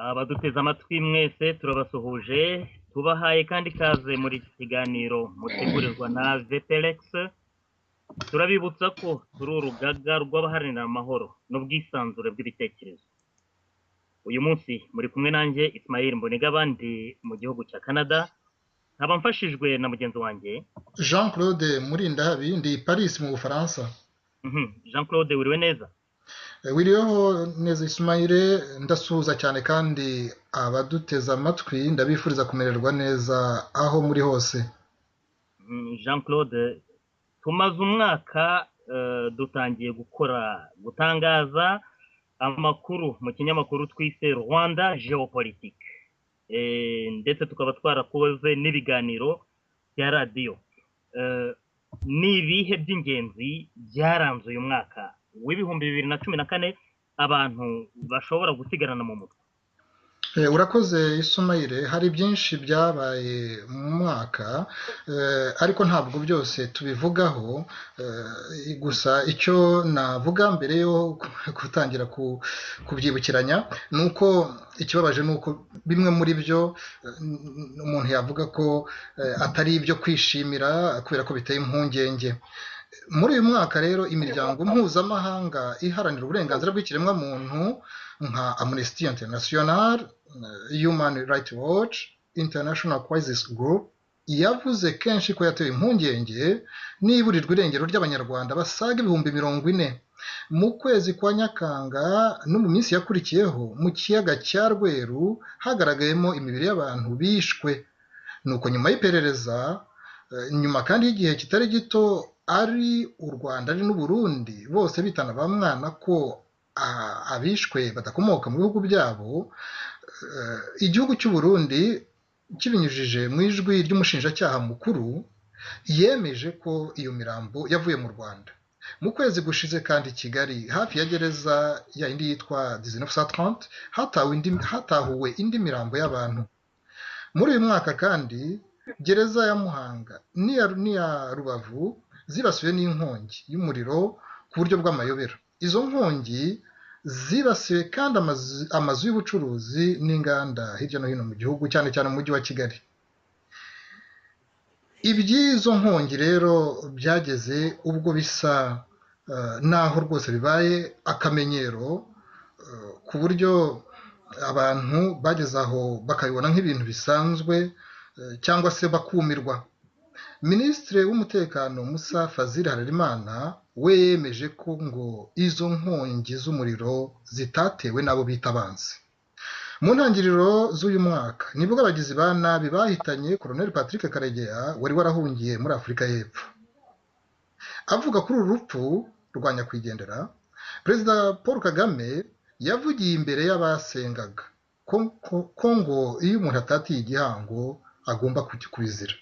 Abaduteze amatwi mwese turabasuhuje, tubahaye kandi ikaze muri iki kiganiro mutegurirwa na VPLX. Turabibutsa ko turi urugaga rw'abaharanira amahoro n'ubwisanzure bw'ibitekerezo. Uyu munsi muri kumwe nanjye Ismail Mbonigabandi mu gihugu cya Canada, nkaba mfashijwe na mugenzi wanjye Jean Claude Murindahabi, ndi Paris mu Bufaransa. Jean Claude, wiriwe neza? Wiriweho neza Ismail, ndasuhuza cyane kandi abaduteze amatwi ndabifuriza kumererwa neza aho muri hose. Jean Claude, tumaze umwaka dutangiye gukora gutangaza amakuru mu kinyamakuru twise Rwanda Geopolitique, ndetse tukaba twarakoze n'ibiganiro bya radiyo. Ni ibihe by'ingenzi byaranze uyu mwaka w'2014 abantu bashobora gusigarana mu mutwe? Urakoze Ismail, hari byinshi byabaye mu mwaka, ariko ntabwo byose tubivugaho. Gusa icyo navuga mbere yo gutangira kubyibukiranya ni uko ikibabaje ni uko bimwe muri byo umuntu yavuga ko atari ibyo kwishimira kubera ko biteye impungenge. Muri uyu mwaka rero imiryango mpuzamahanga iharanira uburenganzira bw'ikiremwamuntu nka Amnesty International, Human Rights Watch, International Crisis Group yavuze kenshi ko yatewe impungenge n'iburirwa irengero ry'Abanyarwanda basaga 40,000 mu kwezi kwa Nyakanga no mu minsi yakurikiyeho. Mu kiyaga cya Rweru hagaragayemo imibiri y'abantu bishwe. Nuko nyuma y'iperereza, nyuma kandi y'igihe kitari gito ari u Rwanda ari n'u Burundi bose bitana ba mwana ko abishwe badakomoka mu bihugu byabo, igihugu cy'u Burundi kibinyujije mu ijwi ry'umushinjacyaha mukuru yemeje ko iyo mirambo yavuye mu Rwanda. Mu kwezi gushize kandi Kigali hafi ya gereza ya indi yitwa 1930 hatahuwe indi mirambo y'abantu. Muri uyu mwaka kandi gereza ya Muhanga n'iya Rubavu zibasiwe n'inkongi y'umuriro ku buryo bw'amayobera. Izo nkongi zibasiwe kandi amazu y'ubucuruzi n'inganda hirya no hino mu gihugu, cyane cyane mu mujyi wa Kigali. Iby'izo nkongi rero byageze ubwo bisa naho rwose bibaye akamenyero, ku buryo abantu bageze aho bakabibona nk'ibintu bisanzwe cyangwa se bakumirwa. Minisitiri w'Umutekano Musa Fazil Harerimana we yemeje ko ngo izo nkongi z'umuriro zitatewe n'abo bita abanzi. Mu ntangiriro z'uyu mwaka nibwo abagizi ba nabi bahitanye Colonel Patrick Karegeya wari warahungiye muri Afurika y'Epfo. Avuga kuri uru rupfu rwa nyakwigendera, Perezida Paul Kagame yavugiye imbere y'abasengaga ko ngo iyo umuntu atatiye igihango agomba kubizira.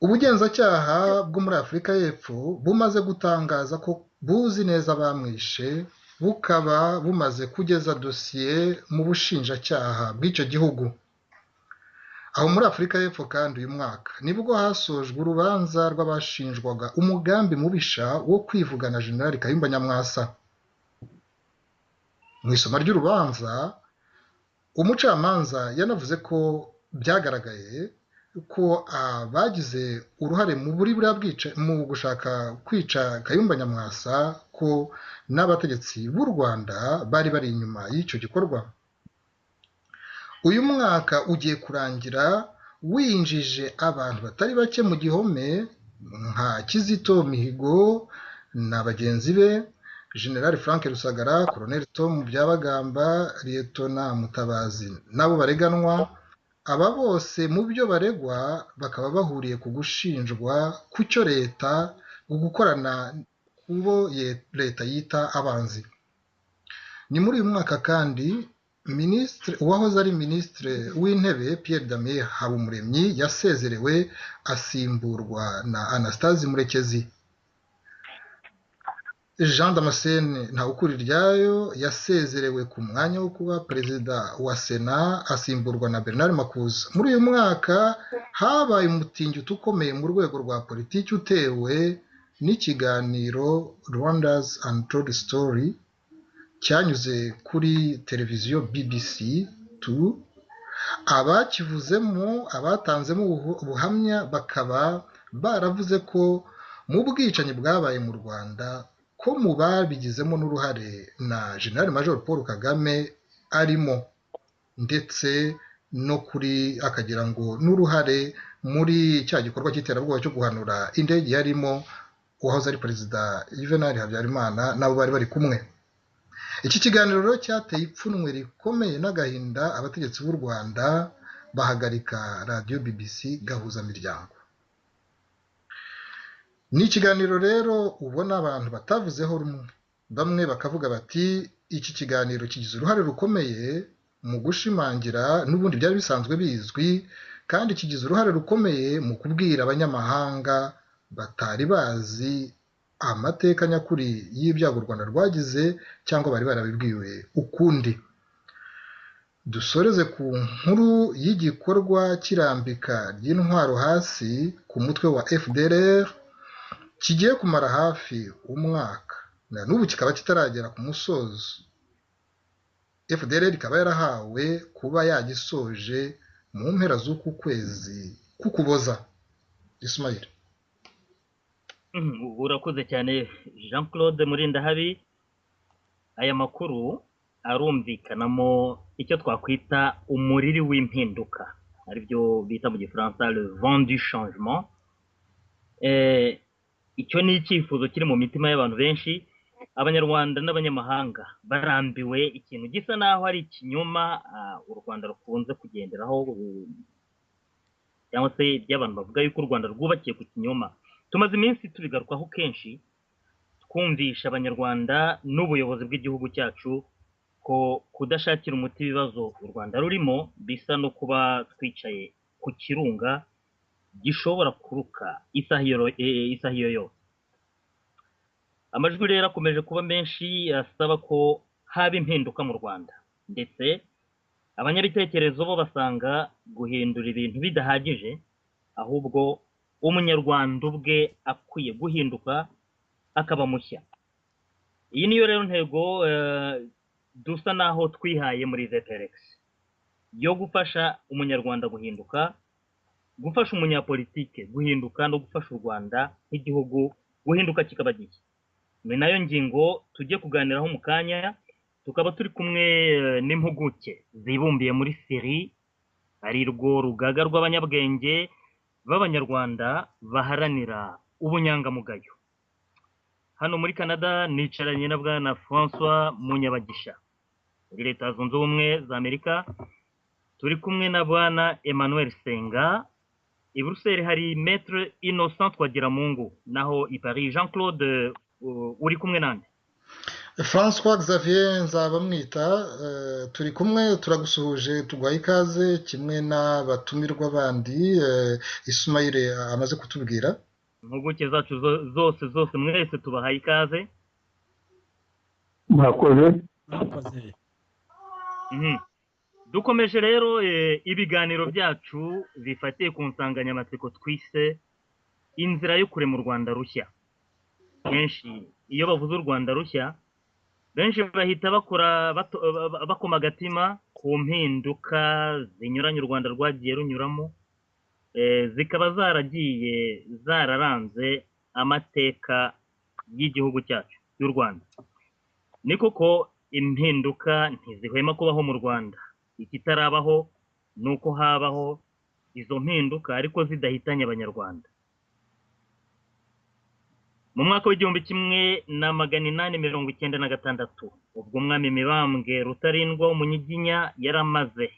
Ubugenzacyaha bwo muri Afurika y'Epfo bumaze gutangaza ko buzi neza abamwishe, bukaba bumaze kugeza dosiye mu bushinjacyaha bw'icyo gihugu. Aho muri Afurika y'Epfo kandi uyu mwaka nibwo hasojwe urubanza rw'abashinjwaga umugambi mubisha wo kwivugana General Kayumba Nyamwasa. Mu isoma ry'urubanza umucamanza yanavuze ko byagaragaye ko abagize uruhare mu mu gushaka kwica Kayumba Nyamwasa ko n'abategetsi b'u Rwanda bari bari inyuma y'icyo gikorwa. Uyu mwaka ugiye kurangira winjije abantu batari bake mu gihome nka Kizito Mihigo na bagenzi be, General Frank Rusagara, Colonel Tom Byabagamba, Liyetona Mutabazi nabo bareganwa. Aba bose mu byo baregwa bakaba bahuriye ku gushinjwa ku cyo leta gukorana kubo leta yita abanzi. Ni muri uyu mwaka kandi uwahoze ari Minisitiri w'Intebe Pierre Damien Habumuremyi yasezerewe asimburwa na Anastase Murekezi. Jean Damascene Ntawukuriryayo yasezerewe ku mwanya wo kuba perezida wa Sena asimburwa na Bernard Makuza. Muri uyu mwaka habaye umutingito ukomeye mu rwego rwa politiki utewe n'ikiganiro Rwanda's Untold Story Cyanyuze kuri televiziyo BBC 2, abakivuzemo, abatanzemo ubuhamya bakaba baravuze ko mu bwicanyi bwabaye mu Rwanda, ko mu babigizemo n'uruhare na General Major Paul Kagame arimo, ndetse no kuri akagira ngo n'uruhare muri cya gikorwa cy'iterabwoba cyo guhanura indege yarimo uwahoze ari Perezida Juvenal Habyarimana nabo bari bari kumwe. Iki kiganiro rero cyateye ipfunwe rikomeye n'agahinda abategetsi b'u Rwanda, bahagarika radiyo BBC Gahuzamiryango. Ni ikiganiro rero ubona abantu batavuzeho rumwe, bamwe bakavuga bati iki kiganiro kigize uruhare rukomeye mu gushimangira n'ubundi byari bisanzwe bizwi, kandi kigize uruhare rukomeye mu kubwira abanyamahanga batari bazi amateka nyakuri y'ibyago u Rwanda rwagize cyangwa bari barabibwiwe ukundi. Dusoreze ku nkuru y'igikorwa cy'irambika ry'intwaro hasi ku mutwe wa FDLR kigiye kumara hafi umwaka, na n'ubu kikaba kitaragera ku musozo. FDLR ikaba yarahawe kuba yagisoje mu mpera z'uku kwezi k'Ukuboza. Ismail. Urakoze cyane Jean Claude Murindahabi. Aya makuru arumvikanamo icyo twakwita umuriri w'impinduka, aribyo bita mu Gifaransa le vent du changement. Icyo ni icyifuzo kiri mu mitima y'abantu benshi, Abanyarwanda n'abanyamahanga barambiwe ikintu gisa naho ari ikinyoma u Rwanda rukunze kugenderaho, cyangwa se iby'abantu bavuga yuko u Rwanda rwubakiye ku kinyoma. Tumaze iminsi tubigarukaho kenshi, twumvisha Abanyarwanda n'ubuyobozi bw'igihugu cyacu ko kudashakira umuti ibibazo u Rwanda rurimo bisa no kuba twicaye ku kirunga gishobora kuruka isaha iyo yose. Amajwi rero akomeje kuba menshi asaba ko haba impinduka mu Rwanda, ndetse abanyabitekerezo bo basanga guhindura ibintu bidahagije, ahubwo Umunyarwanda ubwe akwiye guhinduka akaba mushya. Iyi niyo rero ntego dusa naho twihaye muri VPRX, yo gufasha Umunyarwanda guhinduka, gufasha umunyapolitike guhinduka, no gufasha u Rwanda nk'igihugu guhinduka kikaba gishya. Ni nayo ngingo tujye kuganiraho mu kanya, tukaba turi kumwe n'impuguke zibumbiye muri seri, ari rwo rugaga rw'abanyabwenge b'Abanyarwanda baharanira ubunyangamugayo. Hano muri Canada nicaranye na Bwana François Munyabagisha. Muri Leta Zunze Ubumwe za Amerika turi kumwe na Bwana Emmanuel Senga. I Bruxelles hari Maître Innocent Twagiramungu, naho i Paris Jean Claude uri kumwe nande? François Xavier Nzabamwita, turi kumwe, turagusuhuje, tuguhaye ikaze kimwe n'abatumirwa bandi Ismail amaze kutubwira. Impuguke zacu zose zose mwese tubahaye ikaze. Murakoze. Dukomeje rero ibiganiro byacu bifatiye ku nsanganyamatsiko twise inzira yo kurema u Rwanda rushya. Kenshi iyo bavuze u Rwanda rushya, benshi bahita bakora bakoma agatima ku mpinduka zinyuranye u Rwanda rwagiye runyuramo, zikaba zaragiye zararanze amateka y'igihugu cyacu y'u Rwanda. Ni koko impinduka ntizihwema kubaho mu Rwanda. Ikitarabaho ni uko habaho izo mpinduka ariko zidahitanye Abanyarwanda. Mu mwaka w'1896, ubwo umwami Mibambwe Rutarindwa w'Umunyiginya yaramaze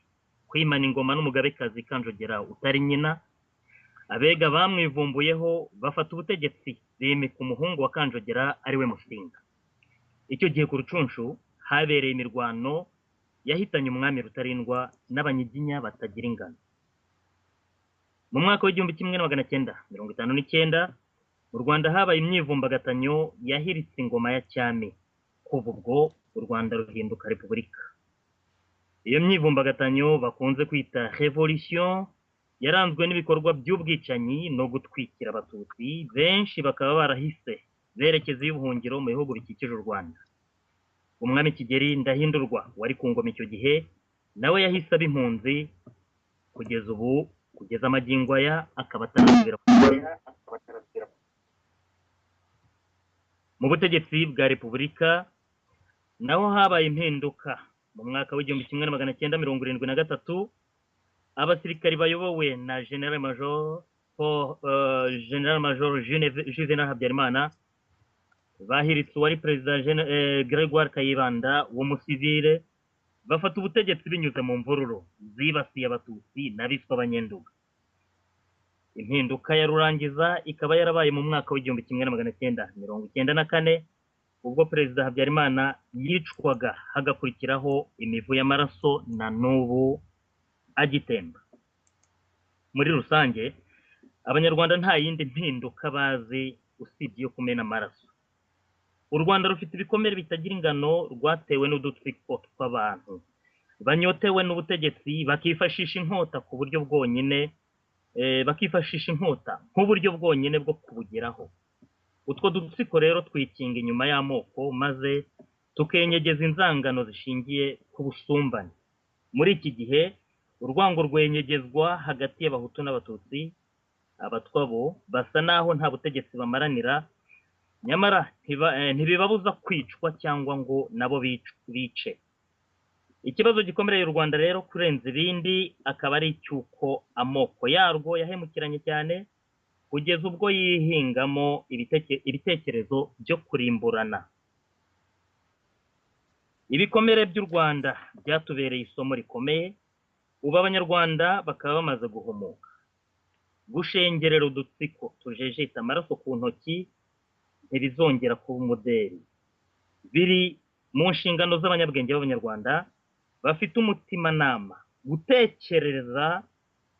kwimana ingoma n'umugabekazi Kanjogera utari nyina, abega bamwivumbuyeho bafata ubutegetsi bimika umuhungu wa Kanjogera ariwe Musinga. Icyo gihe ku Rucunshu habereye imirwano yahitanye umwami Rutarindwa n'Abanyiginya batagira ingano. Mu mwaka w'1959 mu Rwanda habaye imyivumbagatanyo yahiritse ingoma ya cyami. Kuva ubwo u Rwanda ruhinduka repubulika. Iyo myivumbagatanyo bakunze kwita revolution yaranzwe n'ibikorwa by'ubwicanyi no gutwikira Abatutsi, benshi bakaba barahise berekeza y'ubuhungiro mu bihugu bikikije u Rwanda. Umwami Kigeli Ndahindurwa wari ku ngoma icyo gihe nawe yahise aba impunzi, kugeza ubu, kugeza amagingo aya, akaba atarasubira mu butegetsi bwa Repubulika. Naho habaye impinduka mu mwaka w'1973, abasirikari bayobowe na General Major Juvenal Habyarimana bahiritse uwari Perezida Gregoire Kayibanda w'umusivile, bafata ubutegetsi binyuze mu mvururu zibasiye Abatutsi n'abitwa Abanyenduga. Impinduka ya rurangiza ikaba yarabaye mu mwaka w'1994, ubwo Perezida Habyarimana yicwaga, hagakurikiraho imivu y'amaraso na n'ubu agitemba. Muri rusange, Abanyarwanda nta yindi mpinduka bazi usibye iyo kumena amaraso. U Rwanda rufite ibikomere bitagira ingano rwatewe n'udutsiko tw'abantu banyotewe n'ubutegetsi, bakifashisha inkota ku buryo bwonyine, bakifashisha inkota nk'uburyo bwonyine bwo kubugeraho. Utwo dutsiko rero twikinga inyuma y'amoko, maze tukenyegeza inzangano zishingiye ku busumbane. Muri iki gihe urwango rwenyegezwa hagati y'Abahutu n'Abatutsi. Abatwa bo basa naho nta butegetsi bamaranira, nyamara ntibibabuza kwicwa cyangwa ngo nabo bice. Ikibazo gikomereye u Rwanda rero kurenza ibindi akaba ari icy'uko amoko yarwo yahemukiranye cyane, kugeza ubwo yihingamo ibitekerezo byo kurimburana. Ibikomere by'u Rwanda byatubereye isomo rikomeye, ubu Abanyarwanda bakaba bamaze guhumuka. Gushengerera udutsiko tujejeta amaraso ku ntoki ntibizongera kuba umudeli. Biri mu nshingano z'abanyabwenge b'Abanyarwanda bafite umutimanama gutekereza,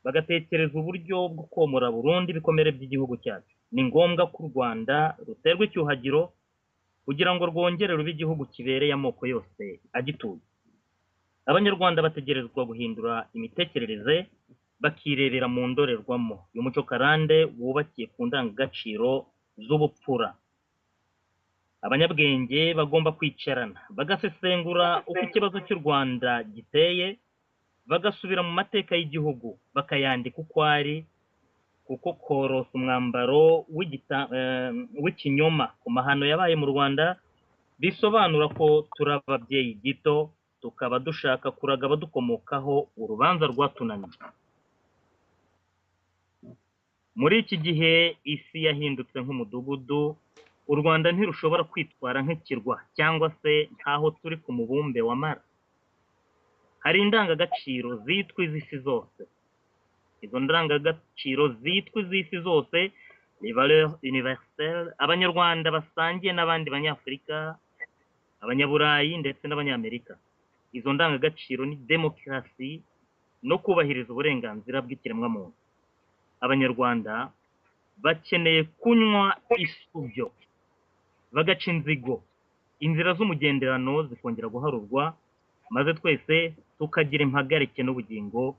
bagatekereza uburyo bwo komora burundu ibikomere by'igihugu cyacu. Ni ngombwa ko u Rwanda ruterwa icyuhagiro kugira ngo rwongere rube igihugu kibereye amoko yose agituye. Abanyarwanda bategerezwa guhindura imitekerereze, bakirebera mu ndorerwamo y'umuco karande wubakiye ku ndangagaciro z'ubupfura. Abanyabwenge bagomba kwicarana bagasesengura uko ikibazo cy'u Rwanda giteye, bagasubira mu mateka y'igihugu bakayandika uko ari, kuko korosa umwambaro w'ikinyoma ku mahano yabaye mu Rwanda bisobanura ko turi ababyeyi gito, tukaba dushaka kuraga abadukomokaho urubanza rwatunaniye. Muri iki gihe isi yahindutse nk'umudugudu, u Rwanda ntirushobora kwitwara nk'ikirwa cyangwa se nk'aho turi ku mubumbe wa Mars. Hari indangagaciro zitwa iz'isi zose. Izo ndangagaciro zitwa iz'isi zose, les valeurs universelles, Abanyarwanda basangiye n'abandi Banyafurika, Abanyaburayi ndetse n'Abanyamerika. Izo ndangagaciro ni demokarasi no kubahiriza uburenganzira bw'ikiremwamuntu. Abanyarwanda bakeneye kunywa isubyo, bagaca inzigo, inzira z'umugenderano zikongera guharurwa, maze twese tukagira impagarike n'ubugingo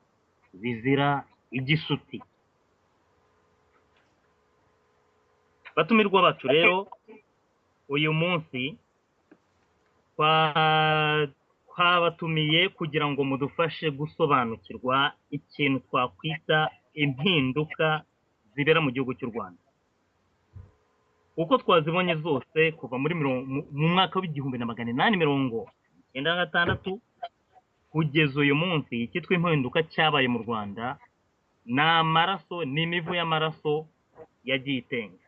bizira igisuti. Batumirwa bacu rero uyu munsi twabatumiye kugira ngo mudufashe gusobanukirwa ikintu twakwita impinduka zibera mu gihugu cy'u Rwanda, uko twazibonye zose kuva muri mu mwaka w'1896 kugeza uyu munsi. Icyitwa impinduka cyabaye mu Rwanda ni amaraso, ni imivu y'amaraso yagiye itenga,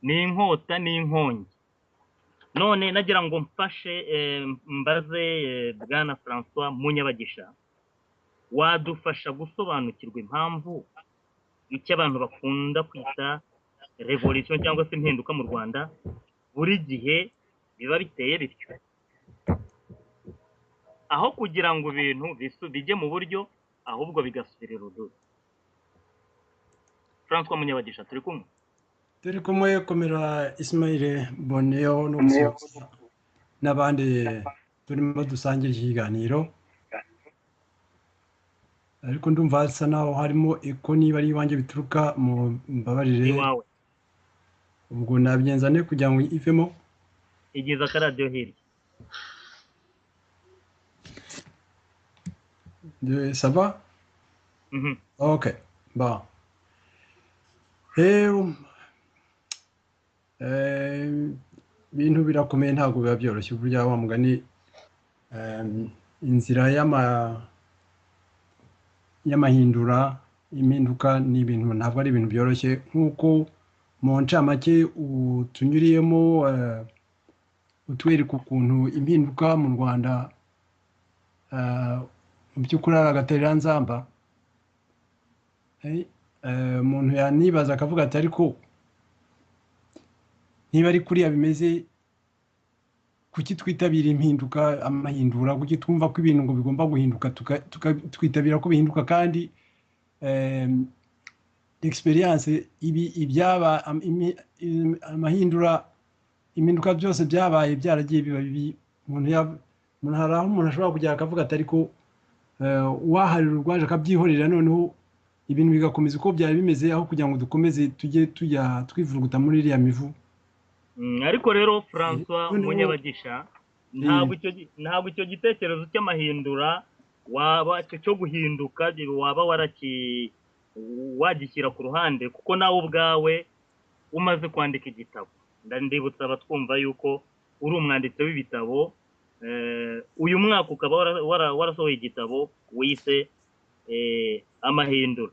ni inkota n'inkongi. None nagira ngo mfashe mbaze Bwana François Munyabagisha, wadufasha gusobanukirwa impamvu icyo abantu bakunda kwita revolution cyangwa se impinduka mu Rwanda buri gihe biba biteye bityo, aho kugira ngo ibintu bijye mu buryo ahubwo bigasubirira urudubi. François Munyabagisha, turi kumwe? Turi kumwe. Komera Ismail Boneyo no gusuhuza n'abandi turimo dusangira ikiganiro, ariko ndumva hasa naho harimo eko, niba ari iwanjye bituruka mu mbabarire. Ubwo nabigenza ne kugira ngo ivemo? Igeza akaradiyo hirya. Ça va? Mhm. Ok, bon. Rero ibintu birakomeye, ntabwo biba byoroshye. Burya wa mugani, inzira y'amahindura, impinduka ni ibintu, ntabwo ari ibintu byoroshye nk'uko mu ncamake utunyuriyemo, utwereka ukuntu impinduka mu Rwanda mu by'ukuri ari agatereranzamba. Umuntu yanibaza akavuga ati: "Ariko niba ari kuriya bimeze, kuki twitabira impinduka, amahindura? Kuki twumva ko ibintu ngo bigomba guhinduka, twitabira ko bihinduka, kandi experience ibi ibyaba amahindura, impinduka byose byabaye byaragiye biba bibi?" Umuntu hari aho umuntu ashobora kugera akavuga ati: "Ariko uwaharira urwaje akabyihorera, noneho ibintu bigakomeza uko byari bimeze, aho kugira ngo dukomeze tujye tujya twivuruguta muri iriya mivu." Ariko rero Francois Noneho Munyabagisha, ntabwo icyo gitekerezo cy'amahindura waba cyo guhinduka waba wagishyira ku ruhande, kuko nawe ubwawe umaze kwandika igitabo. Ndibutsa abatwumva yuko uri umwanditsi w'ibitabo. Uyu mwaka ukaba warasohoye igitabo wise Amahindura.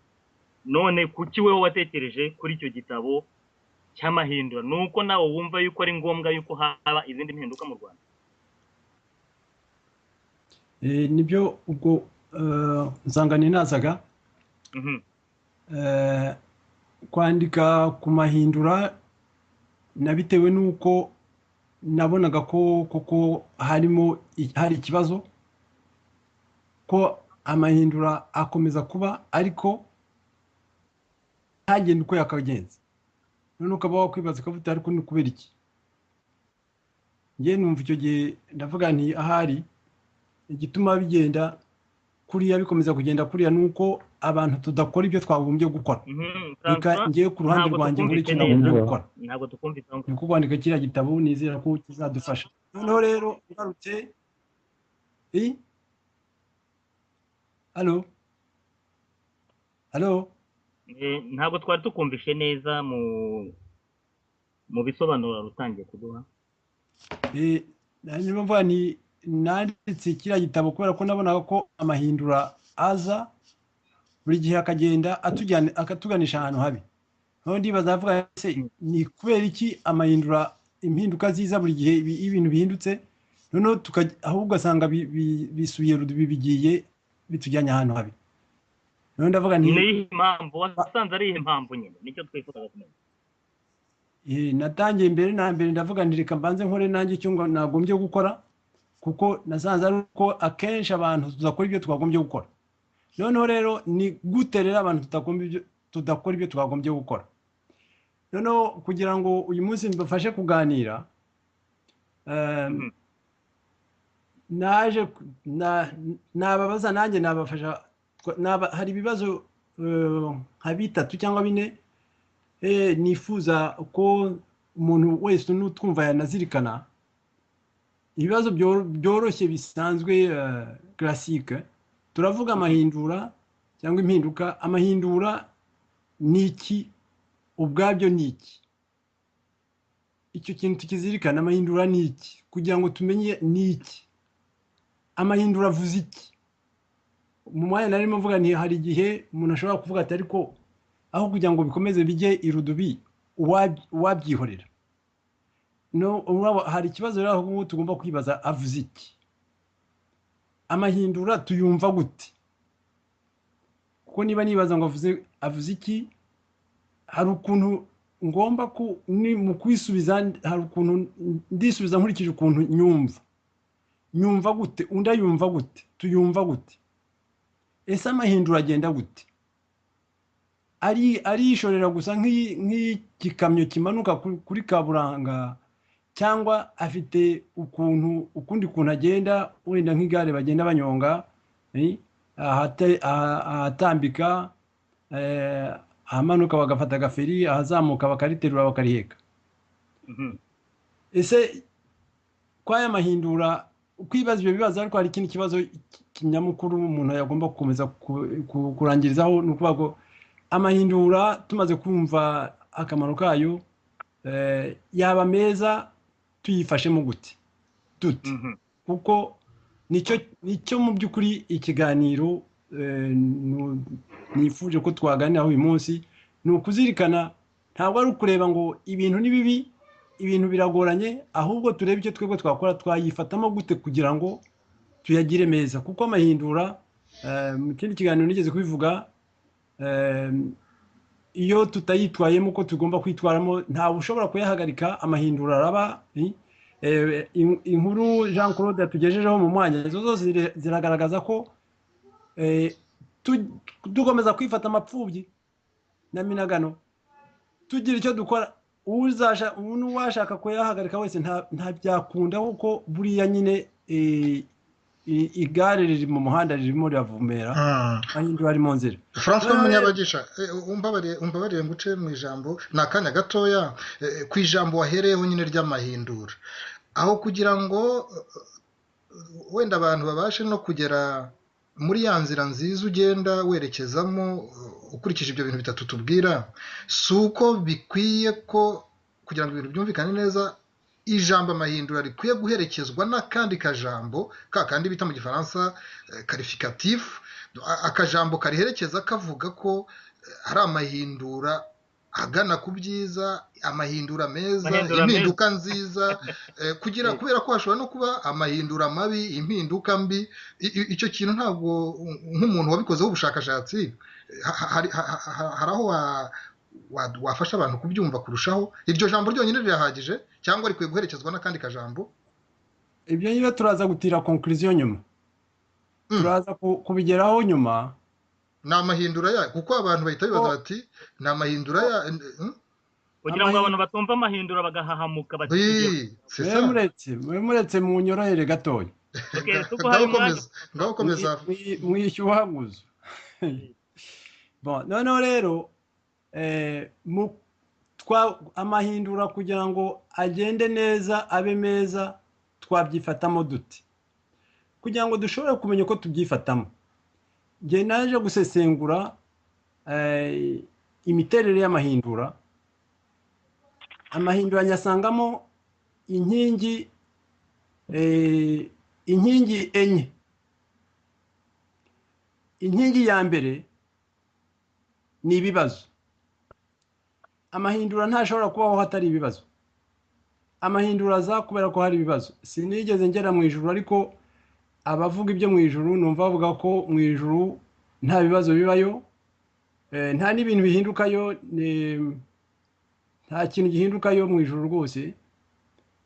None kuki wowe watekereje kuri icyo gitabo cy'amahindura? Ni uko nawe wumva yuko ari ngombwa yuko haba izindi mpinduka mu Rwanda? Nibyo, ubwo nsanga nazaga kwandika ku mahindura nabitewe n'uko nabonaga ko koko harimo hari ikibazo, ko amahindura akomeza kuba ariko ntagende uko yakagenze. None ukaba wakwibaza ukavuga: "Ariko ni ukubera iki?" Njye numva icyo gihe ndavuga nti: "Ahari igituma bigenda kuriya, bikomeza kugenda kuriya, ni uko abantu tudakora ibyo twagombye gukora." Reka Francois, ngewe ku ruhande ntabwo rwanjye nkora tukumvise icyo nagombye neza. gukora. Ntabwo tukumvise aho. Ni uko kwandika kiriya gitabo nizera ko kizadufasha. Noneho rero ngarutse i allo, allo? Ntabwo twari tukumvishe neza mu bisobanuro wari utangiye kuduha. Niyo mvuga ni nanditse kiriya gitabo kubera ko nabonaga ko amahindura aza buri gihe akagenda atujyana, akatuganisha ahantu habi. Noneho ndibaza, ndavuga: "Ese ni kubera iki amahindura, impinduka ziza buri gihe, iyo ibintu bihindutse, noneho ahubwo ugasanga bisubiye bigiye bitujyanye ahantu habi?" Noneho ndavuga nti Ni iyihe mpamvu wasanze ari iyihe mpamvu nyine? Nicyo twifuzaga kumenya. Natangiye mbere na mbere ndavuga nti: "Reka mbanze nkore nanjye icyo nagombye gukora," kuko nasanze ari uko akenshi abantu tudakora ibyo twagombye gukora. Noneho rero ni gute rero abantu tudakora ibyo twagombye gukora? Noneho kugira ngo uyu munsi mbafashe kuganira, naje nababaza, nanjye nabafasha. Hari ibibazo nka bitatu cyangwa bine nifuza ko umuntu wese n'utwumva yanazirikana, ibibazo byoroshye bisanzwe, classique. Turavuga amahindura cyangwa impinduka. Amahindura ni iki ubwabyo? Ni iki icyo kintu tukizirikana? Amahindura ni iki? Kugira ngo tumenye ni iki, amahindura avuze iki? Mu mwanya narimo mvuga nti hari igihe umuntu ashobora kuvuga ati: "Ariko aho kugira ngo bikomeze bijye irudubi, uwabyihorera." No hari ikibazo rero aho tugomba kwibaza: avuze iki? Amahindura tuyumva gute? Kuko niba nibaza ngo avuze iki, hari ukuntu ngomba ku ni mu kwisubiza, hari ukuntu ndisubiza nkurikije ukuntu nyumva. Nyumva gute? Undi ayumva gute? Tuyumva gute? Ese amahindura agenda gute? Arishorera gusa nk'igikamyo kimanuka kuri kaburanga, cyangwa afite ukuntu, ukundi kuntu agenda, wenda nk'igare bagenda banyonga, ahatambika, ahamanuka bagafata agaferi, ahazamuka bakariterura bakariheka? Ese ko aya mahindura Kwibaza ibyo bibazo, ariko hari ikindi kibazo kinyamukuru umuntu yagomba gukomeza kurangirizaho, ni ukuvuga ngo amahindura, tumaze kumva akamaro kayo, yaba meza tuyifashemo gute, dute? Kuko nicyo mu by'ukuri ikiganiro nifuje ko twaganiraho uyu munsi, ni ukuzirikana. Ntabwo ari ukureba ngo ibintu ni bibi, ibintu biragoranye, ahubwo turebe icyo twebwe twakora, twayifatamo gute kugira ngo tuyagire meza. Kuko amahindura, mu kindi kiganiro nigeze kubivuga, iyo tutayitwayemo uko tugomba kwitwaramo, ntawe ushobora kuyahagarika. Amahindura araba. Inkuru Jean Claude yatugejejeho mu mwanya, izo zose ziragaragaza ko dukomeza kwifata amapfubyi na minagano, tugira icyo dukora, n'uwashaka kuyahagarika wese ntabyakunda, kuko buriya nyine igare riri mu muhanda, ririmo riravumera, ahindura ari mu nzira. Francois Munyabagisha, umbabarire nguce mu ijambo, ni akanya gatoya, ku ijambo wahereyeho nyine ry'amahindura, aho kugira ngo wenda abantu babashe no kugera muri ya nzira nziza ugenda werekezamo ukurikije ibyo bintu bitatu tubwira, si uko bikwiye ko kugira ngo ibintu byumvikane neza, ijambo amahindura rikwiye guherekezwa n'akandi kajambo ka kandi bita mu Gifaransa qualificatif, akajambo kariherekeza kavuga ko hari amahindura agana ku byiza, amahindura meza, impinduka nziza, kugira kubera ko hashobora no kuba amahindura mabi, impinduka mbi. Icyo kintu ntabwo nk'umuntu wabikozeho ubushakashatsi hari aho wafasha abantu kubyumva kurushaho? Iryo jambo ryonyine rirahagije cyangwa rikwiye guherekezwa n'akandi kajambo? Ibyo niba turaza gutira conclusion nyuma, turaza kubigeraho nyuma. Ni amahindura ya, kuko abantu bahita bibaza bati ni amahindura ya, kugira ngo abantu batumva amahindura bagahahamuka. Bati muretse munyorohere gatoya, ngaho. Mwishyuhaguzo. Noneho rero amahindura kugira ngo agende neza, abe meza, twabyifatamo dute? Kugira ngo dushobore kumenya uko tubyifatamo, njye naje gusesengura imiterere y'amahindura. Amahindura nyasangamo inkingi enye. Inkingi ya mbere ni ibibazo. Amahindura ntashobora kubaho hatari ibibazo. Amahindura aza kubera ko hari ibibazo. Sinigeze ngera mu ijuru, ariko abavuga ibyo mu ijuru numva bavuga ko mu ijuru nta bibazo bibayo, nta n'ibintu bihindukayo, nta kintu gihindukayo mu ijuru rwose,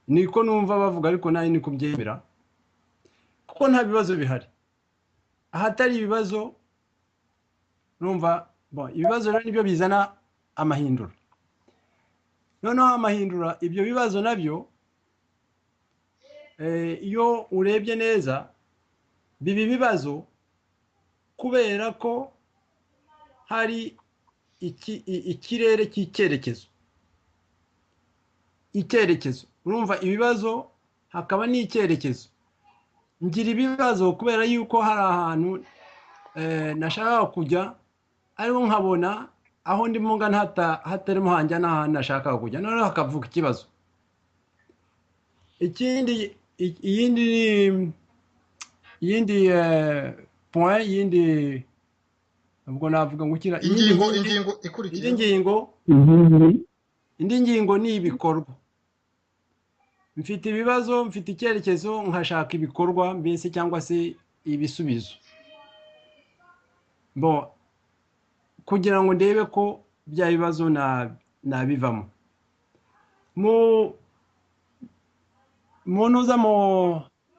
niko numva bavuga, ariko nawe niko mbyemera, kuko nta bibazo bihari. Ahatari ibibazo, numva ibibazo rero nibyo bizana amahindura. Noneho amahindura, ibyo bibazo nabyo, iyo urebye neza, biba ibibazo kubera ko hari ikirere cy'icyerekezo. Icyerekezo, urumva ibibazo hakaba n'icyerekezo. Ngira ibibazo kubera yuko hari ahantu nashakaga kujya, ariko nkabona aho ndimo ngana hatarimo hanjya n'ahantu nashakaga kujya, noneho hakavuka ikibazo. Ikindi, iyindi point, iyindi, ubwo navuga ngo ukira ingingo ikurikiye, indi ngingo ni ibikorwa. Mfite ibibazo, mfite icyerekezo, nkashaka ibikorwa mbese cyangwa se ibisubizo, bon, kugira ngo ndebe ko bya bibazo nabivamo. Mu muntu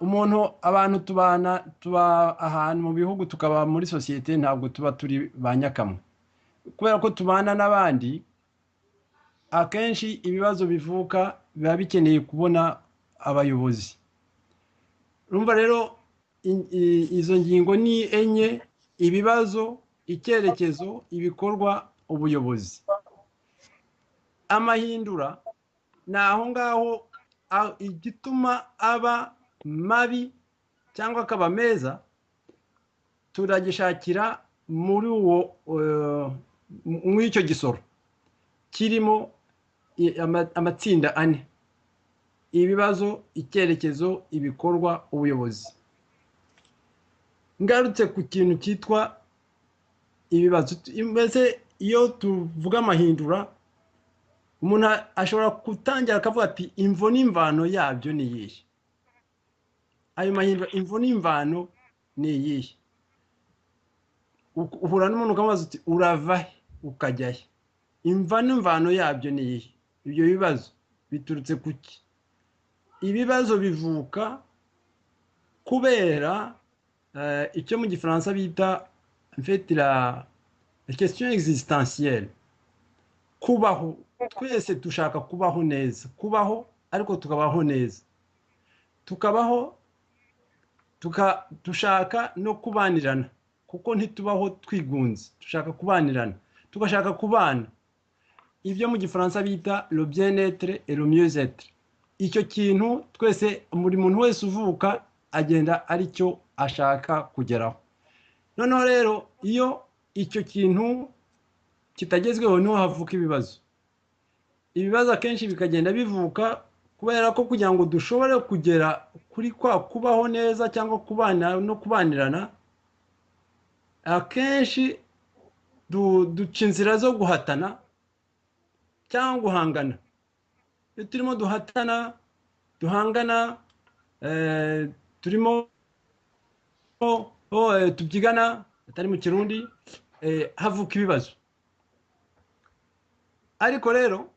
umuntu, abantu tubana, tuba ahantu mu bihugu, tukaba muri sosiyete, ntabwo tuba turi ba nyakamwe. Kubera ko tubana n'abandi, akenshi ibibazo bivuka biba bikeneye kubona abayobozi. Urumva rero izo ngingo ni enye: ibibazo, icyerekezo, ibikorwa, ubuyobozi. Amahindura ni aho ngaho igituma aba mabi. cyangwa akaba meza, turagishakira muri uwo muri icyo gisoro kirimo amatsinda ane: ibibazo, icyerekezo, ibikorwa, ubuyobozi. Ngarutse ku kintu cyitwa ibibazo, mbese iyo tuvuga amahindura, umuntu ashobora gutangira akavuga ati imvo n'imvano yabyo ni iyihe? Ayo mahindura, imvo n'imvano ni iyihe? Uhura n'umuntu ukamubaza uti urava he ukajya he? Imva n'imvano yabyo ni iyihe? Ibyo bibazo biturutse ku ki? Ibibazo bivuka kubera icyo mu gifaransa bita en fait la question existentielle, kubaho. Twese dushaka kubaho neza, kubaho ariko tukabaho neza, tukabaho dushaka no kubanirana, kuko ntitubaho twigunze, dushaka kubanirana, tugashaka kubana, ibyo mu gifaransa bita le bien-être et le mieux-être. Icyo kintu twese, buri muntu wese uvuka agenda aricyo ashaka kugeraho. Noneho rero iyo icyo kintu kitagezweho niho havuka ibibazo. Ibibazo akenshi bikagenda bivuka kubera ko kugira ngo dushobore kugera kuri kwa kubaho neza cyangwa kubana no kubanirana, akenshi duca inzira zo guhatana cyangwa guhangana. Iyo turimo duhatana, duhangana, turimo tubyigana, atari mu Kirundi, havuka ibibazo. Ariko rero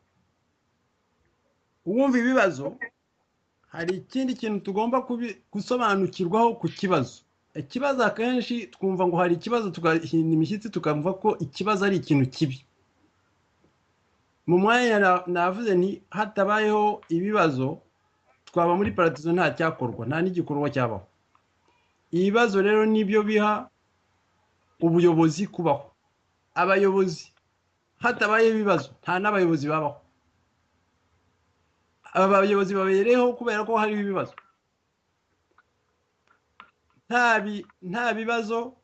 uwumva ibibazo, hari ikindi kintu tugomba gusobanukirwaho ku kibazo. Ikibazo akenshi twumva ngo hari ikibazo, tugahinda imishyitsi, tukumva ko ikibazo ari ikintu kibi. Mu mwanya navuze nti hatabayeho ibibazo twaba muri paradizo, nta cyakorwa, nta n'igikorwa cyabaho. Ibibazo rero nibyo biha ubuyobozi kubaho. Abayobozi, hatabayeho ibibazo nta n'abayobozi babaho. Aba bayobozi babereyeho kubera ko hariho ibibazo. Nta bibazo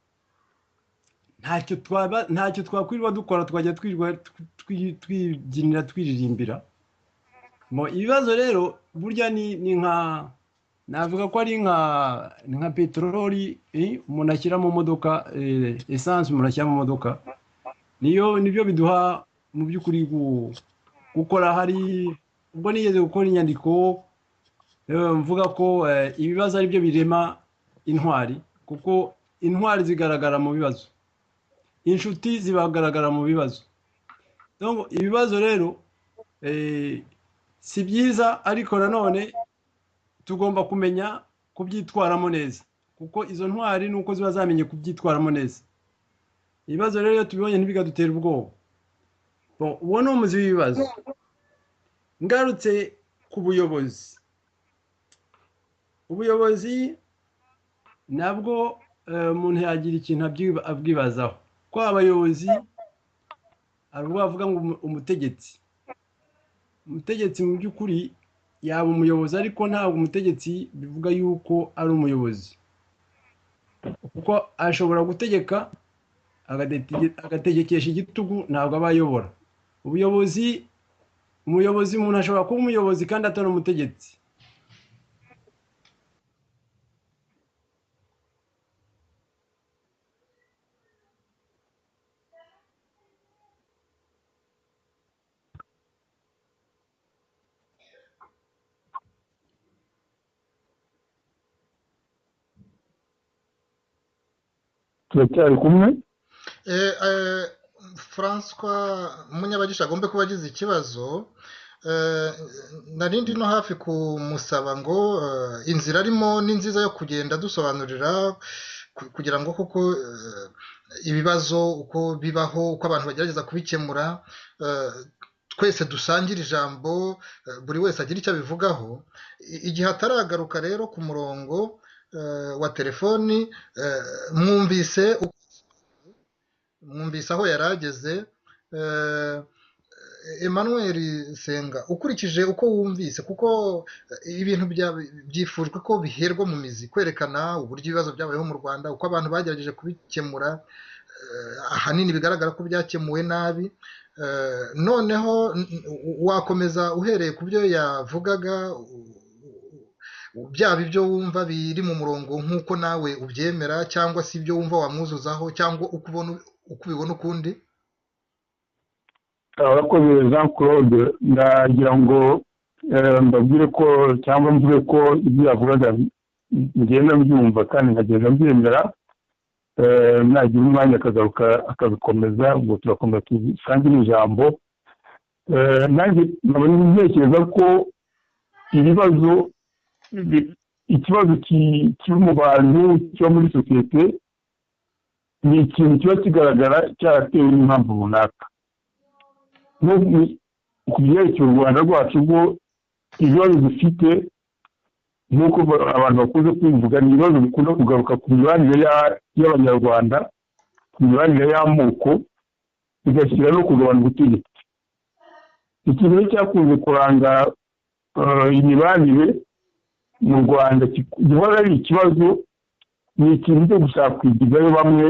ntacyo twakwirirwa dukora, twajya twirirwa twibyinira, twiririmbira. Ibibazo rero burya ni nka, navuga ko ari nka peteroli umuntu ashyira mu modoka, esanse umuntu ashyira mu modoka, nibyo biduha mu by'ukuri gukora. Hari ubwo nigeze gukora inyandiko mvuga ko ibibazo ari byo birema intwari, kuko intwari zigaragara mu bibazo, inshuti zibagaragara mu bibazo. Ibibazo rero si byiza, ariko nanone tugomba kumenya kubyitwaramo neza, kuko izo ntwari nuko ziba zamenye kubyitwaramo neza. Ibibazo rero iyo tubibonye ntibikadutera ubwoba. Uwo ni umuzi w'ibibazo. Ngarutse ku buyobozi, ubuyobozi nabwo umuntu yagira ikintu abwibazaho. Ko abayobozi hari ubwo bavuga ngo umutegetsi, umutegetsi mu by'ukuri yaba umuyobozi, ariko ntabwo umutegetsi bivuga yuko ari umuyobozi, kuko ashobora gutegeka agategekesha igitugu, ntabwo aba ayobora. Ubuyobozi, umuyobozi, umuntu ashobora kuba umuyobozi kandi atari umutegetsi. Turacyari kumwe. François Munyabagisha agombe kuba agize ikibazo. Narindi no hafi kumusaba ngo inzira arimo ni nziza yo kugenda dusobanurira, kugira ngo koko ibibazo uko bibaho, uko abantu bagerageza kubikemura, twese dusangire ijambo, buri wese agira icyo abivugaho. Igihe ataragaruka rero ku murongo wa telefoni, mwumvise aho yari ageze. Emmanuel Senga, ukurikije uko wumvise, kuko ibintu byifujwe ko biherwa mu mizi, kwerekana uburyo ibibazo byabayeho mu Rwanda, uko abantu bagerageje kubikemura, ahanini bigaragara ko byakemuwe nabi. Noneho wakomeza uhereye ku byo yavugaga, byaba ibyo wumva biri mu murongo nk'uko nawe ubyemera, cyangwa se ibyo wumva wamwuzuzaho, cyangwa uko ubibona ukundi. Urakoze Jean Claude. Ndagira ngo mbabwire ko, cyangwa mvuge ko ibyo yavugaga ngenda mbyumva kandi nkagenda mbyemera. Nagira umwanya akagaruka akabikomeza, ubwo turakomeza dusangire ijambo. Nanjye nkaba ntekereza ko ibibazo, ikibazo kiri mu bantu, kiba muri sosiyete, ni ikintu kiba kigaragara cyaratewe n'impamvu runaka. Ku byerekeye u Rwanda rwacu, ubwo ibibazo dufite, nk'uko abantu bakunze kubivuga, ni ibibazo bikunda kugaruka ku mibanire y'Abanyarwanda, ku mibanire y'amoko, bigashyira no kugabana ubutegetsi. Ikintu cyakunze kuranga imibanire mu Rwanda gihora ari ikibazo, ni ikintu cyo gushaka kwigizayo bamwe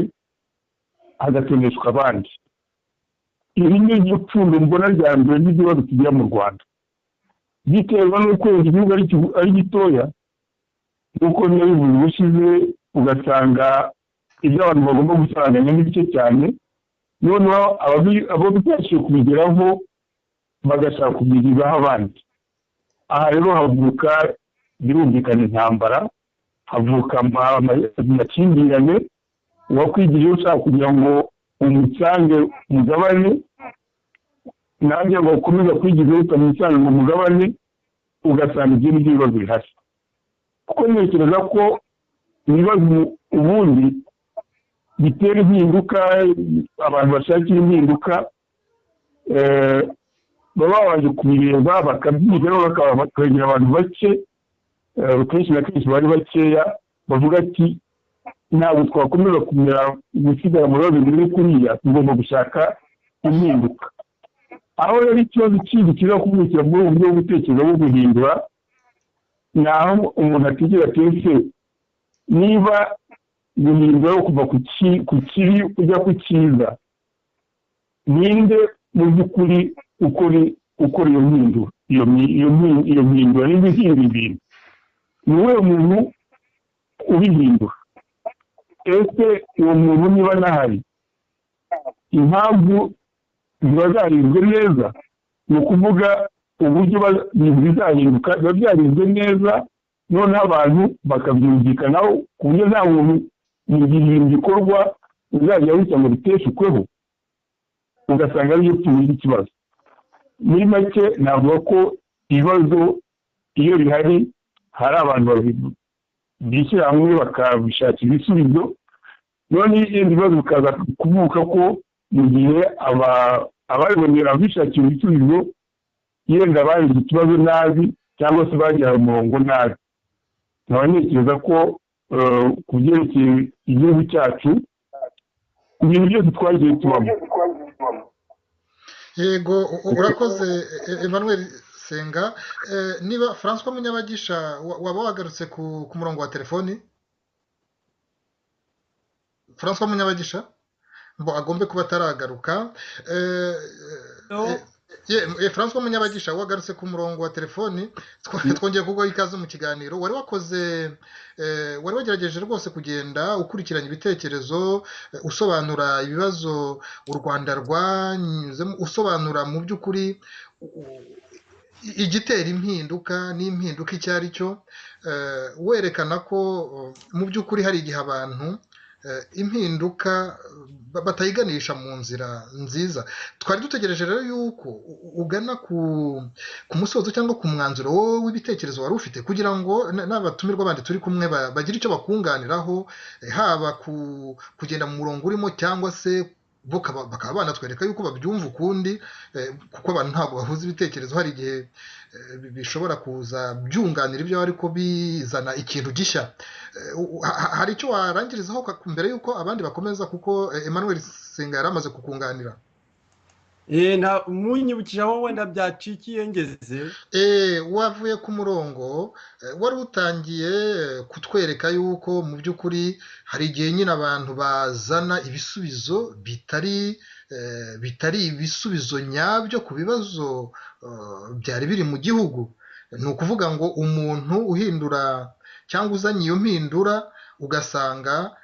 hagatoneshwa abandi. Iri ni ryo pfundo mbona rya mbere ry'ibibazo tugira mu Rwanda, biterwa n'uko igihugu ari gitoya, nk'uko nabivuze ubushize, ugasanga ibyo abantu bagomba gusaranganya ni bike cyane, noneho abo bibashije kubigeraho bagashaka kubigezaho abandi. Aha rero havuka, birumvikana, intambara, havuka amakimbirane. Uwakwigiriye ushaka kugira ngo umusange umugabane, nanjye ngo ukomeze kwigizayo utamusange ngo umugabane, ugasanga ibyo ni byo bibazo bihari. Kuko ntekereza ko ibibazo ubundi bitera impinduka, abantu bashakira impinduka baba babanje kubireba, bakabyigaho, bakegera abantu bake, kenshi na kenshi bari bakeya, bavuga ati ntabwo twakomeza kumera gusigara mu bibazo bimeze kuriya, tugomba gushaka impinduka. Aho rero ikibazo kindi kiza kuvukira muri ubu buryo bwo gutekereza bwo guhindura, ni aho umuntu atekereza ati ese niba guhindura kuva ku kibi ujya ku cyiza, ninde mu by'ukuri ukora iyo mpindura, iyo mpindura ninde uhindura ibintu, ni uwuhe muntu ubihindura? Ese uwo muntu niba anahari, impamvu ziba zarinzwe neza? Ni ukuvuga uburyo ibintu bizahinduka biba byarinzwe neza, noneho abantu bakabyumvikanaho, ku buryo nta muntu mu gihe ibintu bikorwa uzajya wita ngo biteshukweho, ugasanga ariyo pfundo ry'ikibazo. Muri make navuga ko ibibazo iyo bihari, hari abantu bishyira hamwe bakabishakira ibisubizo, none ibindi bibazo bikaza kuvuka ko mu gihe ababibonera abishakira ibisubizo yenda bagize ikibazo nabi, cyangwa se bagihaye umurongo nabi. Nkaba ntekereza ko ku byerekeye igihugu cyacu, ibintu byose twagiye tubamo. Yego, urakoze Emmanuel Senga. Niba Francois Munyabagisha waba wagarutse ku murongo wa telefoni, Francois Munyabagisha ngo agombe kuba ataragaruka. Francois Munyabagisha wagarutse ku murongo wa telefoni, twongeye kuguha ikaze mu kiganiro. Wari wakoze, wari wagerageje rwose kugenda ukurikiranya ibitekerezo, usobanura ibibazo u Rwanda rwanyuzemo, usobanura mu by'ukuri igitera impinduka n'impinduka icyo ari cyo, werekana ko mu by'ukuri hari igihe abantu impinduka batayiganisha mu nzira nziza. Twari dutegereje rero yuko ugana ku musozo cyangwa ku mwanzuro wowe w'ibitekerezo wari ufite, kugira ngo n'abatumirwa bandi turi kumwe bagire icyo bakunganiraho, haba kugenda mu murongo urimo, cyangwa se bakaba banatwereka yuko babyumva ukundi, kuko abantu ntabwo bahuza ibitekerezo. Hari igihe bishobora kuza byunganira ibyo ariko bizana ikintu gishya. Hari icyo warangirizaho mbere y'uko abandi bakomeza, kuko Emmanuel Senga yari amaze kukunganira? Munyibukije aho wenda byacikiye ngeze. Wavuye ku murongo, wari utangiye kutwereka yuko mu by'ukuri hari igihe nyine abantu bazana ibisubizo bitari ibisubizo nyabyo ku bibazo byari biri mu gihugu. Ni ukuvuga ngo umuntu uhindura cyangwa uzanye iyo mpindura, ugasanga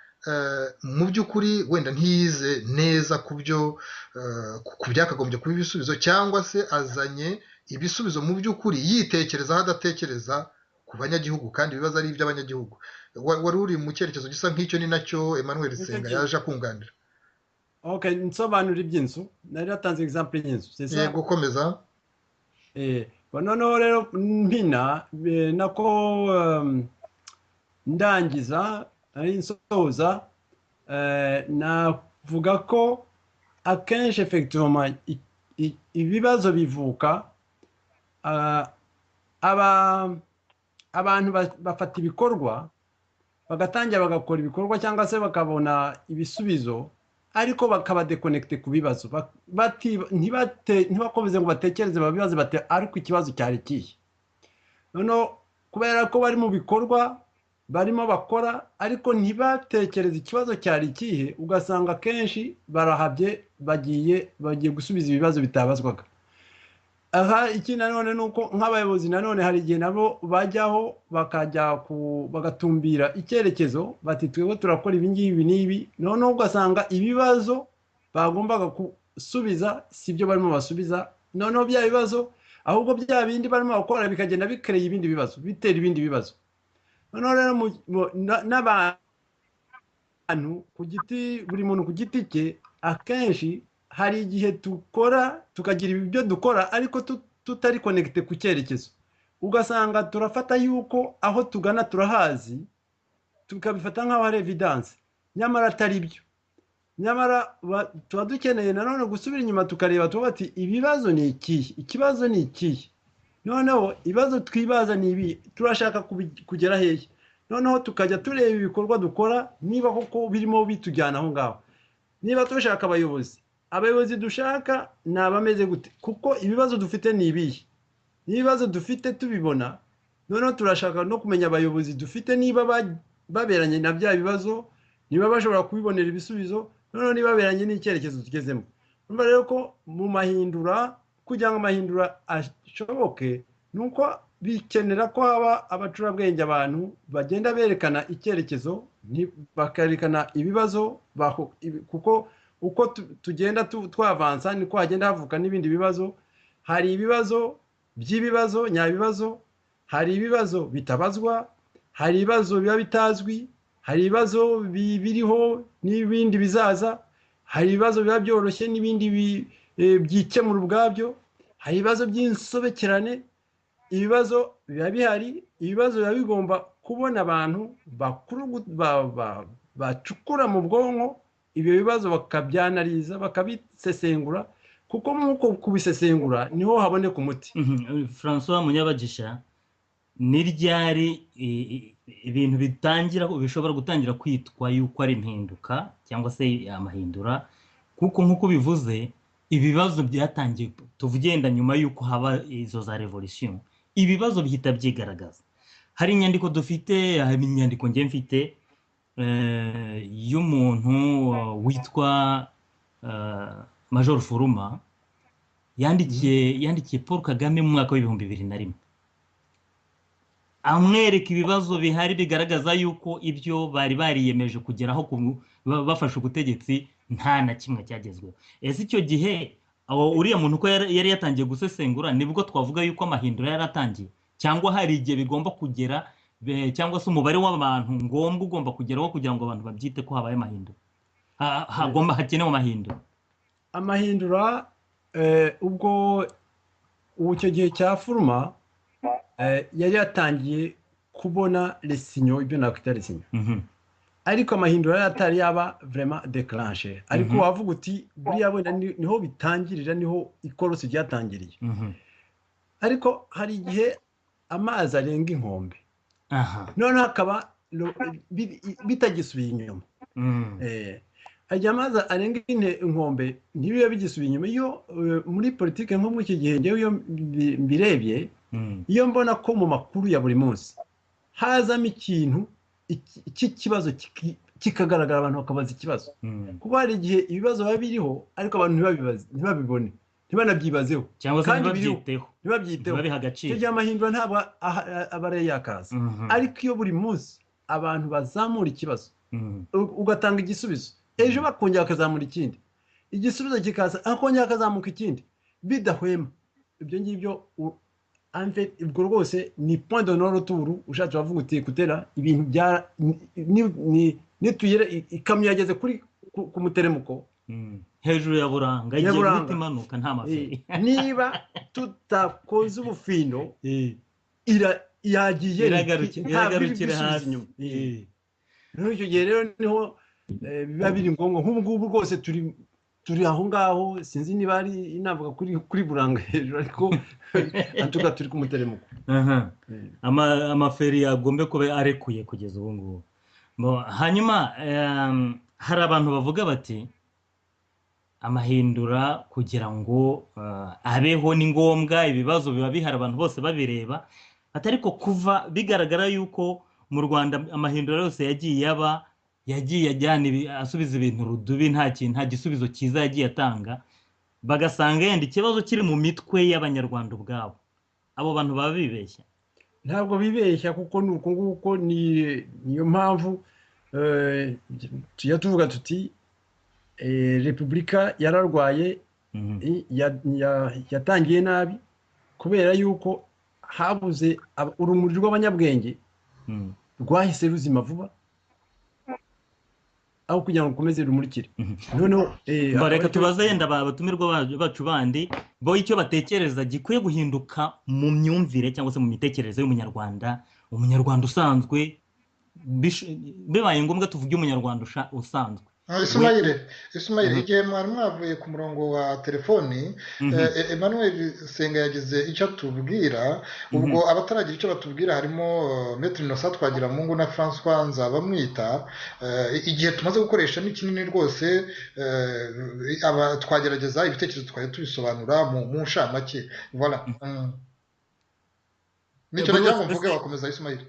mu by'ukuri wenda ntiyize neza ku byo ku byakagombye kuba ibisubizo, cyangwa se azanye ibisubizo mu by'ukuri yitekerezaho adatekereza ku banyagihugu, kandi ibibazo ari iby'abanyagihugu. Wari uri mu cyerekezo gisa nk'icyo, ni nacyo Emmanuel Senga yaje akunganira. Okay, nsobanura iby'inzu, nari natanze example y'inzu. Yego, komeza. Noneho rero mpina nako ndangiza, ari nsoza, navuga ko akenshi effectivement ibibazo bivuka abantu bafata ibikorwa, bagatangira bagakora ibikorwa cyangwa se bakabona ibisubizo, ariko bakaba déconnecté ku bibazo, ntibakomeze ngo batekereze, babibaze bati: "Ariko ikibazo cyari ikihe?" Noneho kubera ko bari mu bikorwa barimo bakora, ariko ntibatekereze ikibazo cyari ikihe, ugasanga akenshi barahabye, bagiye gusubiza ibibazo bitabazwaga. Aha iki nanone ni uko nk'abayobozi nanone hari igihe nabo bajyaho, bakajya bagatumbira icyerekezo, bati: "Twebwe turakora ibi ngibi n'ibi." Noneho ugasanga ibibazo bagombaga gusubiza si byo barimo basubiza. Noneho bya bibazo, ahubwo bya bindi barimo bakora bikagenda bikereye ibindi bibazo, bitera ibindi bibazo. Noneho rero n'abantu ku giti, buri muntu ku giti cye, akenshi hari igihe dukora, tukagira ibyo dukora, ariko tutari connecté ku cyerekezo, ugasanga turafata yuko aho tugana turahazi, tukabifata nk'aho ari évidence, nyamara atari byo. Nyamara tuba dukeneye nanone gusubira inyuma, tukareba, tuba bati: "Ibibazo ni ikihe? Ikibazo ni ikihe?" Noneho ibibazo twibaza ni ibi: turashaka kugera hehe? Noneho tukajya tureba ibikorwa dukora niba koko birimo bitujyana aho ngaho. Niba dushaka abayobozi, abayobozi dushaka ni abameze gute? Kuko ibibazo dufite ni ibihe? N'ibibazo dufite tubibona, noneho turashaka no kumenya abayobozi dufite niba baberanye na bya bibazo, niba bashobora kubibonera ibisubizo, noneho niba baberanye n'icyerekezo tugezemo. Urumva rero ko mu mahindura, kugira ngo amahindura ashoboke, ni uko bikenera ko haba abacurabwenge, abantu bagenda berekana icyerekezo, bakerekana ibibazo, kuko uko tugenda twavansa niko hagenda havuka n'ibindi bibazo. Hari ibibazo by'ibibazo nyabibazo, hari ibibazo bitabazwa, hari ibibazo biba bitazwi, hari ibibazo biriho n'ibindi bizaza, hari ibibazo biba byoroshye n'ibindi byikemura ubwabyo, hari ibibazo by'insobekerane. Ibibazo biba bihari, ibibazo biba bigomba kubona abantu bakuru bacukura mu bwonko ibyo bibazo, bakabyanariza, bakabisesengura, kuko nk'uko kubisesengura niho haboneka umuti. Francois Munyabagisha, ni ryari ibintu bitangira, bishobora gutangira kwitwa yuko ari impinduka cyangwa se amahindura? Kuko nk'uko bivuze, ibibazo byatangiye, tuvugenda nyuma y'uko haba izo za revolution, ibibazo bihita byigaragaza. Hari inyandiko dufite, hari inyandiko njye mfite y'umuntu witwa Major Furuma, yandikiye Paul Kagame mu mwaka wa 2001, amwereka ibibazo bihari bigaragaza yuko ibyo bari bariyemeje kugeraho bafashe ubutegetsi nta na kimwe cyagezweho. Ese icyo gihe uriya muntu ko yari yatangiye gusesengura, nibwo twavuga yuko amahindura yaratangiye, cyangwa hari igihe bigomba kugera, cyangwa se umubare w'abantu ngombwa ugomba kugeraho kugira ngo abantu babyite ko habaye amahindura, hagomba hakenewe amahindura? Amahindura, ubwo icyo gihe cya Furuma yari yatangiye kubona les signaux, ibyo nakwita les signaux, ariko amahindura yari atari yaba vraiment déclenché. Ariko wavuga uti buriya wenda niho bitangirira, niho ikorosi ryatangiriye. Ariko hari igihe amazi arenga inkombe, noneho akaba bitagisubiye inyuma. Igihe amazi arenga inkombe ntibibe bigisubiye inyuma. Iyo muri politiki nko muri iki gihe, ngewe iyo mbirebye, iyo mbona ko mu makuru ya buri munsi hazamo ikintu cy'ikibazo kikagaragara, abantu bakabaza ikibazo, kuko hari igihe ibibazo biba biriho ariko abantu ntibabibone, ntibanabyibazeho, cyangwa se ntibabyiteho, ntibabyiteho, ntibabihe agaciro. Icyo gihe amahindura ntabwo aba ari yakaza. Ariko iyo buri munsi abantu bazamura ikibazo, ugatanga igisubizo, ejo bakongera bakazamura ikindi, igisubizo kikaza, akongera akazamuka ikindi, bidahwema ibyo ngibyo, ubwo rwose ni point de non retour. Ushatse wavuga uti kutera ibintu bya nituyere ikamyo yageze kuri ku muteremuko hejuru ya Buranga, igiye guhita imanuka nta maferi. Niba tutakoze ubufindo, yagiye iragarukira hasi. Muri icyo gihe rero niho biba biri ngombwa. Nk'ubu ngubu rwose turi aho ngaho, sinzi niba ari inavuga kuri Buranga hejuru, ariko antuka turi ku muteremuko. Amaferi yagombe kuba arekuye kugeza ubu ngubu. Hanyuma hari abantu bavuga bati amahindura kugira ngo abeho ni ngombwa, ibibazo biba bihari abantu bose babireba, ariko kuva bigaragara yuko mu Rwanda amahindura yose yagiye aba, yagiye ajyana asubiza ibintu rudubi, nta kintu, nta gisubizo cyiza yagiye atanga, bagasanga yenda ikibazo kiri mu mitwe y'Abanyarwanda ubwabo. Abo bantu baba bibeshya? Ntabwo bibeshya, kuko ni uko nguko. Niyo mpamvu tujya tuvuga tuti repubulika yararwaye, yatangiye nabi kubera yuko habuze urumuri rw'abanyabwenge, rwahise ruzima vuba aho kugira ngo rukomeze rumurikire. Noneho reka tubaze yenda abatumirwa bacu bandi bo icyo batekereza gikwiye guhinduka mu myumvire cyangwa se mu mitekerereze y'Umunyarwanda, Umunyarwanda usanzwe, bibaye ngombwa tuvuge Umunyarwanda usanzwe. Isumayire, igihe mwari mwavuye ku murongo wa telefoni, Emmanuel Senga yagize icyo atubwira. Ubwo abataragira icyo batubwira harimo Maître Innocent Twagiramungu na François Nzabamwita. Igihe tumaze gukoresha ni kinini rwose, twagerageza ibitekerezo twari tubisobanura mu nshamake. Voilà, nicyo nagira ngo mvuge, wakomeza Isumayire.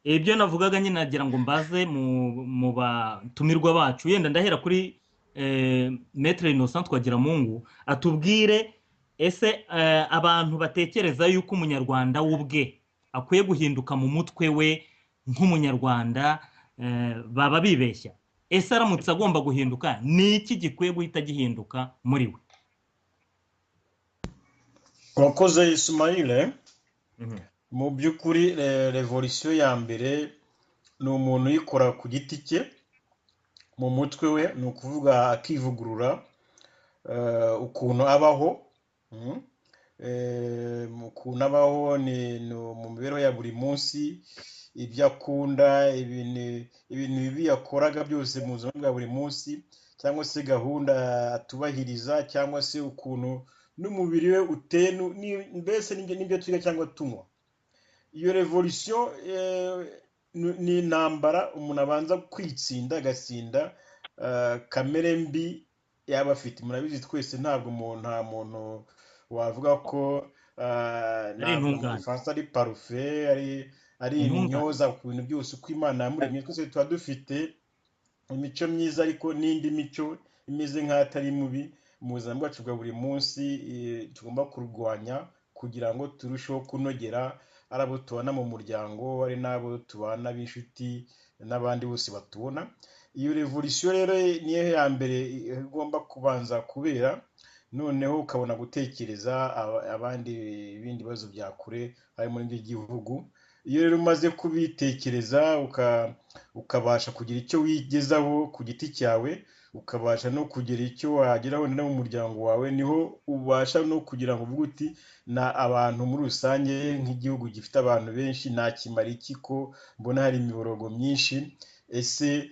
Ibyo navugaga nyine nagira ngo mbaze mu batumirwa bacu, yenda ndahera kuri Maître Innocent Twagiramungu atubwire ese abantu batekereza yuko Umunyarwanda w'ubwe akwiye guhinduka mu mutwe we nk'Umunyarwanda baba bibeshya? Ese aramutse agomba guhinduka, ni iki gikwiye guhita gihinduka muri we? Urakoze Isumayire. Mu by'ukuri revolisiyo ya mbere ni umuntu uyikora ku giti cye mu mutwe we, ni ukuvuga akivugurura ukuntu abaho, ukuntu abaho ni mu mibereho ya buri munsi, ibyo akunda, ibintu bibi yakoraga byose mu buzima bwa buri munsi, cyangwa se gahunda atubahiriza, cyangwa se ukuntu n'umubiri we uteye, mbese n'ibyo turya cyangwa tunywa. Iyo revolisiyo ni intambara umuntu abanza kwitsinda, agatsinda kamere mbi yaba afite. Murabizi twese, ntabwo nta muntu wavuga ko Faransa ari parufe, ari intyoza ku bintu byose uko Imana yamuremye. Twese tuba dufite imico myiza, ariko n'indi mico imeze nk'atari mubi mu buzima bwacu bwa buri munsi tugomba kurwanya kugira ngo turusheho kunogera ari abo tubana mu muryango, ari n'abo tubana b'inshuti n'abandi bose batubona. Iyo revolisiyo rero niyo ya mbere igomba kubanza kubera, noneho ukabona gutekereza abandi ibindi bibazo bya kure harimo n'iby'igihugu. Iyo rero umaze kubitekereza ukabasha kugira icyo wigezaho ku giti cyawe, ukabasha no kugira icyo wageraho no mu muryango wawe, niho ubasha no kugira ngo uvuge uti na abantu muri rusange nk'igihugu gifite abantu benshi nakimara iki ko mbona hari imiborogo myinshi, ese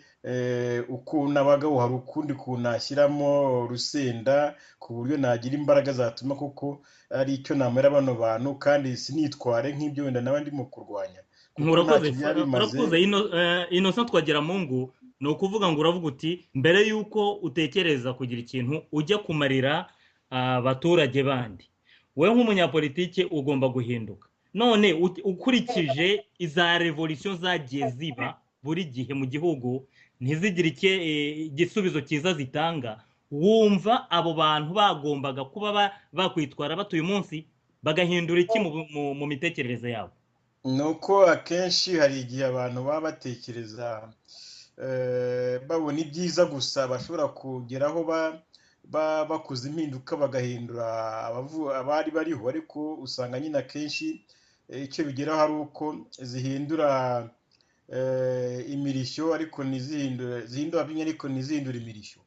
uko nabagaho hari ukundi kuntu nashyiramo urusenda ku buryo nagira imbaraga zatuma koko ari icyo namara bano bantu, kandi sinitware nk'ibyo wenda naba ndimo kurwanya. Murakoze Innocent Twagiramungu. Ni ukuvuga ngo uravuga uti mbere y'uko utekereza kugira ikintu ujya kumarira abaturage bandi, wowe nk'umunyapolitike ugomba guhinduka. None ukurikije iza revolisiyo zagiye ziba buri gihe mu gihugu ntizigire igisubizo cyiza zitanga, wumva abo bantu bagombaga kuba bakwitwara batuye umunsi bagahindura iki mu mitekerereze yabo? Ni uko akenshi hari igihe abantu baba batekereza babona ibyiza gusa bashobora kugeraho bakoze impinduka bagahindura abari bariho, ariko usanga nyine akenshi icyo bigeraho ari uko zihindura imirishyo, ariko ntizihindure, zihindura ababyinnyi ariko ntizihindure imirishyo.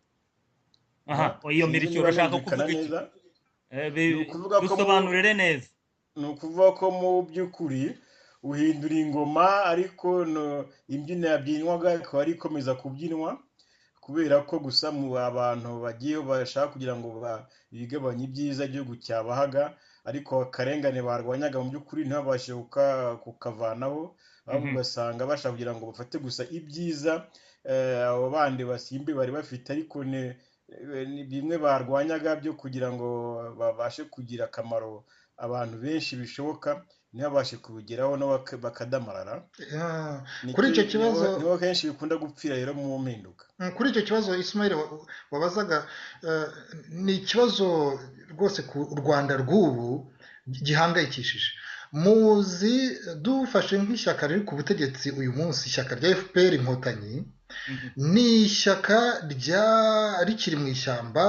Aha, iyo mirishyo urashaka kuvuga iki? Dusobanurire neza. Ni ukuvuga ko mu by'ukuri uhindura ingoma, ariko imbyino yabyinwaga ikaba ari ikomeza kubyinwa, kubera ko gusa mu abantu bagiye bashaka kugira ngo bigabanye ibyiza igihugu cyabahaga, ariko akarengane barwanyaga mu by'ukuri ntibabashe kukavanaho, ahubwo ugasanga bashaka kugira ngo bafate gusa ibyiza abo bandi basimbi bari bafite, ariko ni bimwe barwanyaga byo kugira ngo babashe kugira akamaro abantu benshi bishoboka ntibabashe kubigeraho bakadamarara. Kuri icyo kibazo niho kenshi bikunda gupfira rero mu mpinduka. Kuri icyo kibazo Ismail wabazaga, ni ikibazo rwose ku Rwanda rw'ubu gihangayikishije. Muzi dufashe nk'ishyaka riri ku butegetsi uyu munsi, ishyaka rya FPR Inkotanyi, ni ishyaka rikiri mu ishyamba,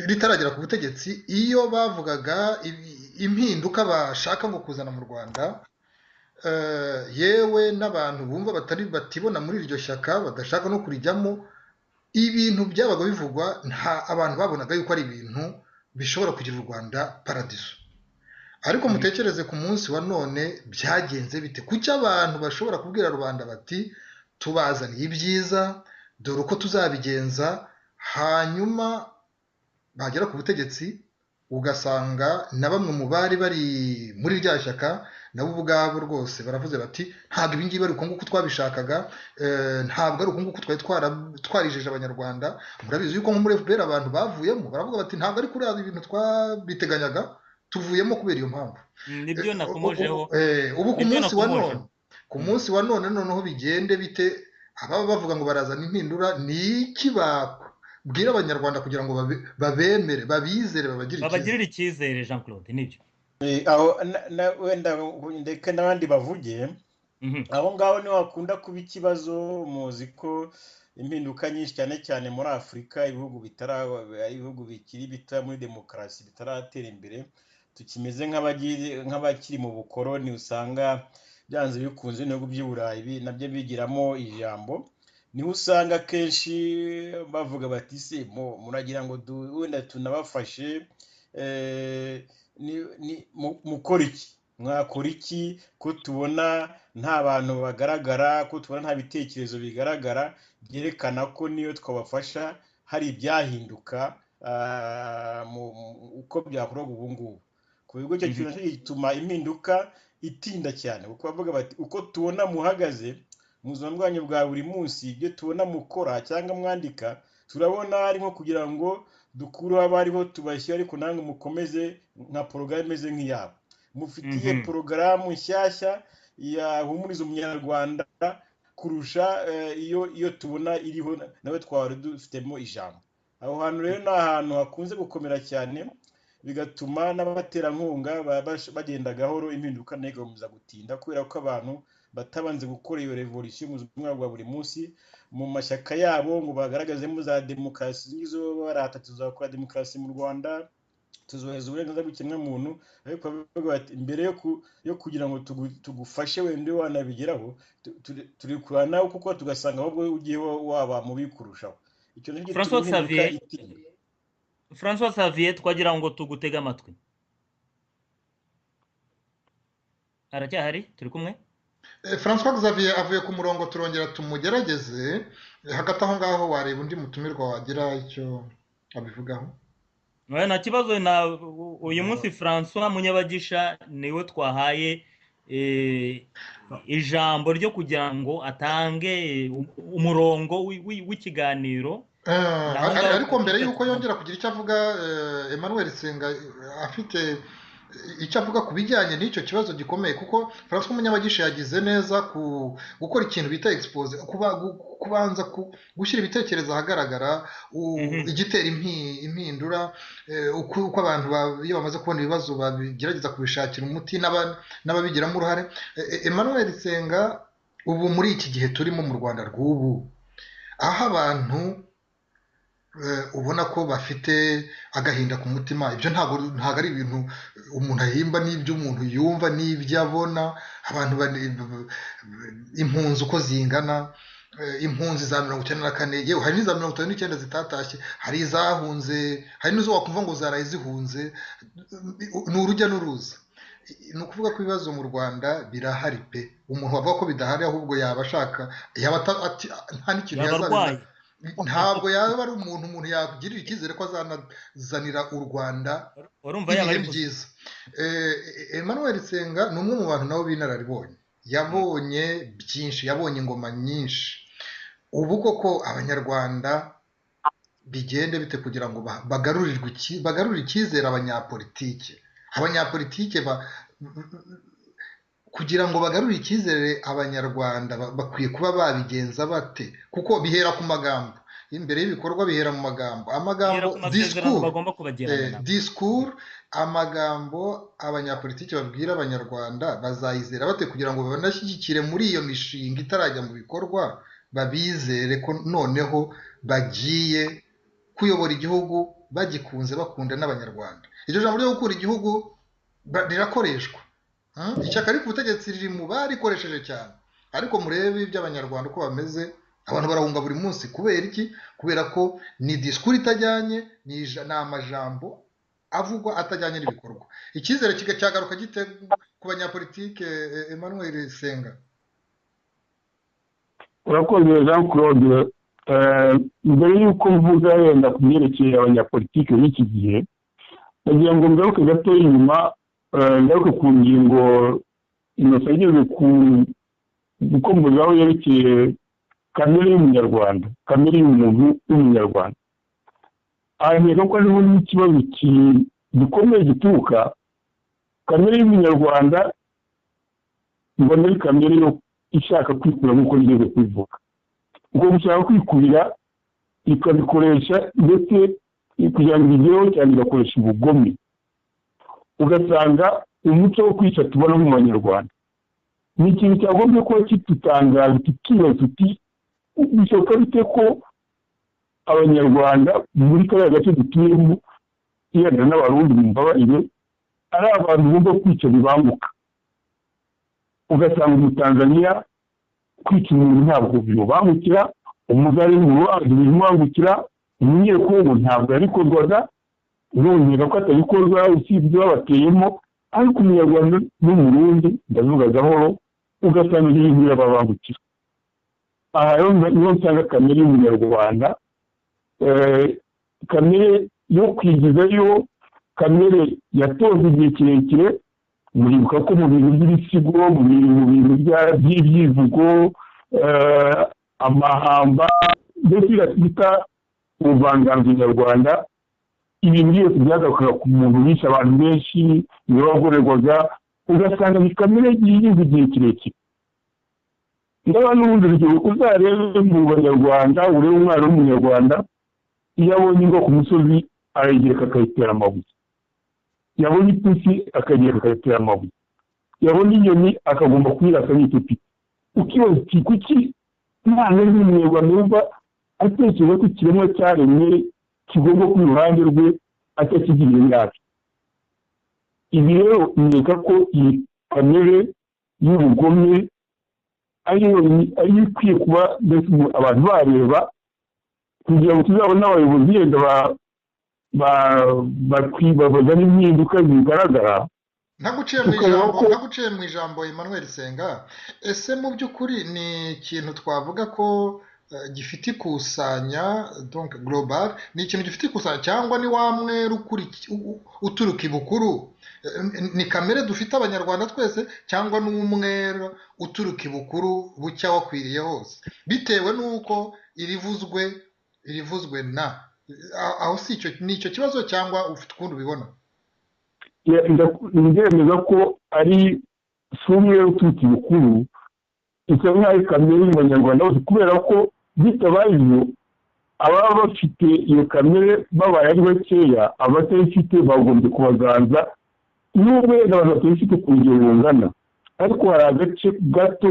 ritaragera ku butegetsi. Iyo bavugaga impinduka bashaka ngo kuzana mu Rwanda, yewe n'abantu bumva batibona muri iryo shyaka badashaka no kurijyamo, ibintu byabaga bivugwa nta abantu babonaga yuko ari ibintu bishobora kugira u Rwanda paradiso. Ariko mutekereze ku munsi wa none byagenze bite? Kuki abantu bashobora kubwira rubanda bati tubazaniye ibyiza, dore uko tuzabigenza, hanyuma bagera ku butegetsi ugasanga na bamwe mu bari bari muri rya shyaka nabo ubwabo rwose baravuze bati ntabwo ibi ngibi ari uko nguko twabishakaga, ntabwo ari uko nguko twari twarijeje Abanyarwanda. Murabizi yuko nko muri FPR abantu bavuyemo baravuga bati ntabwo ari kuri ibintu twabiteganyaga, tuvuyemo kubera iyo mpamvu. Nibyo nakomojeho. Ubu ku munsi wa none, ku munsi wa none noneho bigende bite? Ababa bavuga ngo barazana impindura, ni iki bwira Abanyarwanda kugira ngo babemere, babizere, babagirire icyizere? Jean Claude, nibyo. Aho wenda ndeke n'abandi bavuge, aho ngaho niho hakunda kuba ikibazo. Muzi ko impinduka nyinshi cyane cyane muri Afurika, ibihugu ibihugu bikiri bito muri demokarasi bitaratera imbere, tukimeze nk'abakiri mu bukoroni, usanga byanze bikunze ibihugu by'i Burayi nabyo bigiramo ijambo. Niho usanga akenshi bavuga bati se muragira ngo wenda tunabafashe, mukora iki, mwakora iki ko tubona nta bantu bagaragara, ko tubona nta bitekerezo bigaragara byerekana ko niyo twabafasha hari ibyahinduka uko byakorwa ubu ngubu. Ku bigo icyo kintu gituma impinduka itinda cyane, kuko bavuga bati uko tubona muhagaze mu buzima bwanyu bwa buri munsi, ibyo tubona mukora cyangwa mwandika, turabona ari nko kugira ngo dukureho abariho tubashyire, ariko namwe mukomeze nka porogaramu imeze nk'iyabo. Mufitiye porogaramu nshyashya yahumuriza umunyarwanda kurusha iyo tubona iriho nawe twari dufitemo ijambo. Aho hantu rero ni ahantu hakunze gukomera cyane, bigatuma n'abaterankunga bagenda gahoro, impinduka nayo igakomeza gutinda, kubera ko abantu batabanze gukora iyo revolisiyo mu buzima bwa buri munsi mu mashyaka yabo ngo bagaragazemo za demokarasi ngizo barata tuzakora demokarasi mu Rwanda, tuzoheza uburenganzira bw'ikiremwamuntu, ariko bavuga bati mbere yo kugira ngo tugufashe wenda wanabigeraho turi kurana nawe, kuko tugasanga ahubwo ugiye waba mubi kurushaho. Icyo nicyo gituma impinduka itinda. François Xavier, twagira ngo tugutege amatwi. Aracyahari, turi kumwe? François Xavier avuye ku murongo, turongera tumugerageze. Hagati aho ngaho wareba undi mutumirwa wagira icyo abivugaho. Nta kibazo. Na uyu munsi François Munyabagisha niwe twahaye Ijambo ryo kugira ngo atange umurongo w'ikiganiro. Ariko mbere y'uko yongera kugira icyo avuga, Emmanuel Senga afite icyo avuga ku bijyanye n'icyo kibazo gikomeye, kuko François Munyabagisha yagize neza ku gukora ikintu bita expose, kubanza gushyira ibitekerezo ahagaragara, igitera impindura, uko abantu iyo bamaze kubona ibibazo bagerageza kubishakira umuti n'ababigiramo uruhare. Emmanuel Senga, ubu muri iki gihe turimo mu Rwanda rw'ubu, aho abantu ubona ko bafite agahinda ku mutima, ibyo ntabwo ari ibintu umuntu ahimba, n'ibyo umuntu yumva n'ibyo abona. Abantu, impunzi uko zingana, impunzi za 94, yewe hari n'iza 59 zitatashye, hari izahunze, hari n'izo wakumva ngo zaraye zihunze, ni urujya n'uruza. Ni ukuvuga ko ibibazo mu Rwanda birahari pe. Umuntu wavuga ko bidahari ahubwo yaba ashaka, yaba nta n'ikintu yazabona, ntabwo yaba ari umuntu yagirira icyizere ko azanazanira u Rwanda ibihe byiza. Emmanuel Senga ni umwe mu bantu nabo b'inararibonye, yabonye byinshi, yabonye ingoma nyinshi. Ubu koko Abanyarwanda bigende bite kugira ngo bagarurire icyizere abanyapolitike? Abanyapolitike kugira ngo bagarure icyizere Abanyarwanda bakwiye kuba babigenza bate? Kuko bihera ku magambo, imbere y'ibikorwa bihera mu magambo, amagambo, discours, amagambo abanyapolitiki babwira Abanyarwanda bazayizera bate kugira ngo banashyigikire muri iyo mishinga itarajya mu bikorwa, babizere ko noneho bagiye kuyobora igihugu bagikunze, bakunda n'Abanyarwanda. Iryo jambo ryo gukura igihugu rirakoreshwa, ishyaka riri ku butegetsi riri mu barikoresheje cyane, ariko murebe iby'Abanyarwanda uko bameze. Abantu barahunga buri munsi kubera iki? Kubera ko ni disikuru itajyanye, ni amajambo avugwa atajyanye n'ibikorwa. Icyizere cyagaruka gite ku banyapolitike, Emmanuel Senga? Urakoze Jean Claude. Mbere y'uko mvuga wenda ku byerekeye abanyapolitike b'iki gihe, ndagira ngo ngaruke gato inyuma, ngaruke ku ngingo Innocent igeze gukomozaho yerekeye kamere y'Umunyarwanda, kamere y'umuntu w'Umunyarwanda. Aha nkeka ko hariho n'ikibazo gikomeye gituruka kamere y'Umunyarwanda, mbona ari kamere yo ishaka kwikura nk'uko nigeze kubivuga. Ubwo gushaka kwikubira ikabikoresha ndetse kugira ngo ibigereho cyane igakoresha ubugome, ugasanga umuco wo kwica tubona mu Banyarwanda ni ikintu cyagombye kuba kitutangaza, tukibaza tuti bishoboka bite ko Abanyarwanda muri kariya gace dutuyemo, yenda n'Abarundi mumbabarire, ari abantu bumva kwica bibanguka. Ugasanga Umutanzaniya kwica umuntu ntabwo bimubangukira, umugari ntibimubangukira, Umunyekongo ntabwo yabikorwaga, urongera ko atabikorwa usibye babateyemo, ariko Umunyarwanda n'Umurundi ndavuga gahoro, ugasanga ibintu birababangukira. Aha rero niho nsanga kamere y'Umunyarwanda, kamere yo kwigizayo, kamere yatojwe igihe kirekire. Muribuka ko mu bintu by'ibisigo, mu bintu by'ibyivugo, amahamba, ndetse bita ubuvanganzo nyarwanda, ibintu byose byagarukaga ku muntu wishe abantu benshi, niwe wagorerwaga, ugasanga ni kamere y'igihugu igihe kirekire. Ndabona n'ubundi rugero uzarebe mu Banyarwanda, urebe umwana w'Umunyarwanda iyo abonye ingwa ku musozi arayigereka akayitera amabuye, yabona ipusi akayigereka akayitera amabuye, yabona inyoni akagomba kuyirasa n'ipipiki. Ukibaza uti kuki umwana w'Umunyarwanda wumva atekereza ko ikiremwa cyaremwe kigomba kuba iruhande rwe atakigiriye nabi? Ibi rero nkeka ko iyi kamere y'ubugome ariyo ikwiye kuba abantu bareba, kugira ngo tuzabone abayobozi yenda bazana impinduka zigaragara. Ntaguciye mu ijambo Emmanuel Senga, ese mu by'ukuri ni ikintu twavuga ko gifite ikusanya, donc global, ni ikintu gifite ikusanya cyangwa ni wa mwera uturuka ibukuru? Ni kamere dufite Abanyarwanda twese cyangwa ni umwera uturuka ibukuru bucya wakwiriye hose bitewe n'uko irivuzwe na aho? Si icyo, ni icyo kibazo cyangwa ufite ukundi ubibona? Ndemeza ko ari si umwera uturutse ibukuru, isa nk'aho ari kamere mu Banyarwanda bose, kubera ko bitabaye ibyo, ababa bafite iyo kamere babaye ari bakeya, abatayifite bagombye kubaganza, nubwo yenda abantu batayifite ku rugero rungana, ariko hari agace gato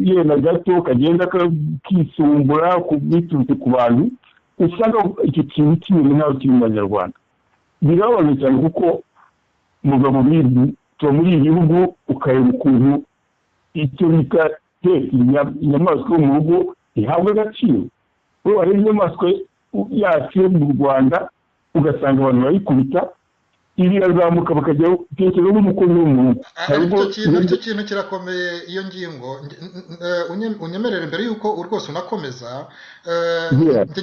yenda gato kagenda kisumbura biturutse ku bantu, usanga icyo kintu kimeze nk'aho kiri mu Banyarwanda. Birababaje cyane kuko muva mu bindi, tuba muri ibi bihugu, ukareba ukuntu icyo bita inyamaswa yo mu rugo ihabwa agaciro. Wowe wareba inyamaswa yacu yo mu Rwanda, ugasanga abantu barayikubita, ibi irazamuka bakajya tekereza nk'umukozi wo mu rugo. Icyo kintu kirakomeye, iyo ngingo unyemerere mbere y'uko rwose unakomeza.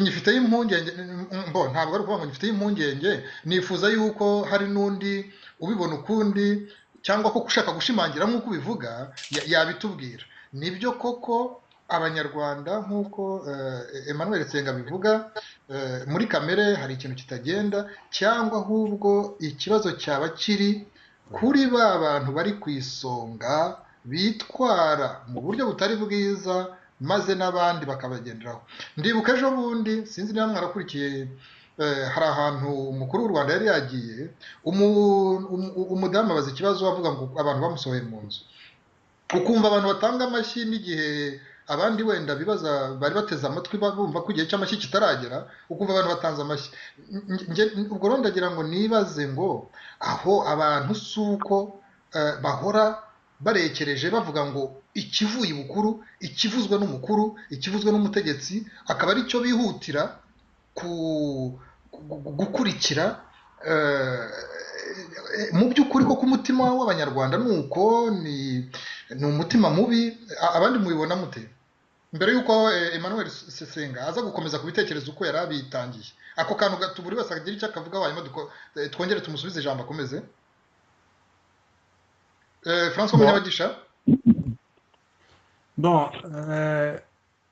Ngifiteho impungenge, ntabwo ari ukuvuga ngo ngifiteho impungenge, nifuza yuko hari n'undi ubibona ukundi cyangwa ko ushaka gushimangira nk'uko ubivuga yabitubwira. Nibyo koko, Abanyarwanda nk'uko Emmanuel Nsenga abivuga, muri kamere hari ikintu kitagenda, cyangwa ahubwo ikibazo cyaba kiri kuri ba bantu bari ku isonga bitwara mu buryo butari bwiza, maze n'abandi bakabagenderaho. Ndibuka ejo bundi, sinzi niba mwarakurikiye, hari ahantu umukuru w'u Rwanda yari yagiye, umudamu abaza ikibazo avuga ngo abantu bamusohoye mu nzu, ukumva abantu batanga amashyi n'igihe abandi wenda bibaza bari bateze amatwi bumva ko igihe cy'amashyi kitaragera, ukumva abantu batanze amashyi. Ubwo rero ndagira ngo nibaze ngo aho abantu si uko bahora barekereje bavuga ngo ikivuye ibukuru, ikivuzwe n'umukuru, ikivuzwe n'umutegetsi, akaba ari cyo bihutira gukurikira. Mu by'ukuri koko umutima w'Abanyarwanda ni uko, ni umutima mubi? Abandi mubibona mute? Mbere y'uko Emmanuel Nsenga aza gukomeza kubitekereza uko yari abitangiye, ako kantu gato buri wese agira icyo akavuga, hanyuma twongere tumusubize ijambo akomeze. François Munyabagisha. Bon,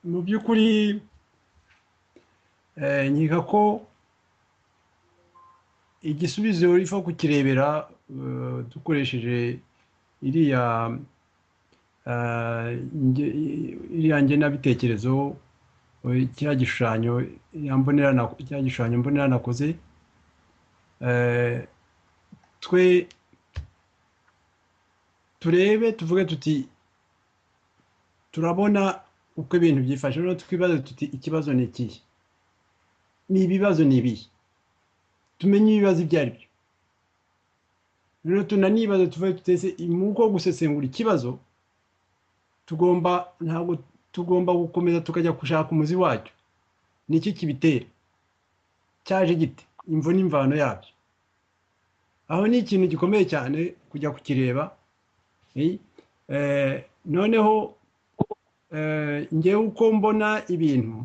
mu by'ukuri nkeka ko igisubizo rifa kukirebera dukoresheje iriya ngenabitekerezo, kiriya gishushanyo mbonera nakoze. Twe turebe tuvuge tuti turabona uko ibintu byifashe, noneho twibaze tuti ikibazo ni ikihe, ni ibibazo ni ibihe, tumenye ibibazo ibyo ari byo. Rero tunanibaze tuvuge tutese uko gusesengura ikibazo, tugomba ntabwo tugomba gukomeza tukajya gushaka umuzi wacyo, niki kibitera, cyaje gite, imvo n'imvano yabyo. Aho ni ikintu gikomeye cyane kujya kukireba. Noneho ngewe uko mbona ibintu,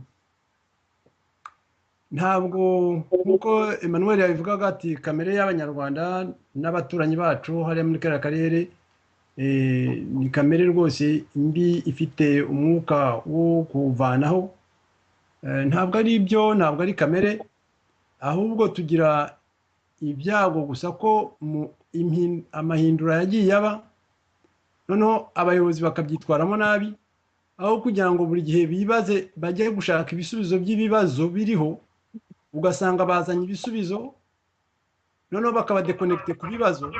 ntabwo nk'uko Emmanuel yabivugaga ati kamere y'Abanyarwanda n'abaturanyi bacu hariya muri kariya karere ni kamere rwose mbi ifite umwuka wo kuvanaho. Ntabwo ari ibyo, ntabwo ari kamere, ahubwo tugira ibyago gusa ko amahindura yagiye aba, noneho abayobozi bakabyitwaramo nabi, aho kugira ngo buri gihe bibaze bajye gushaka ibisubizo by'ibibazo biriho, ugasanga bazanye ibisubizo noneho bakabadekonekite ku bibazo,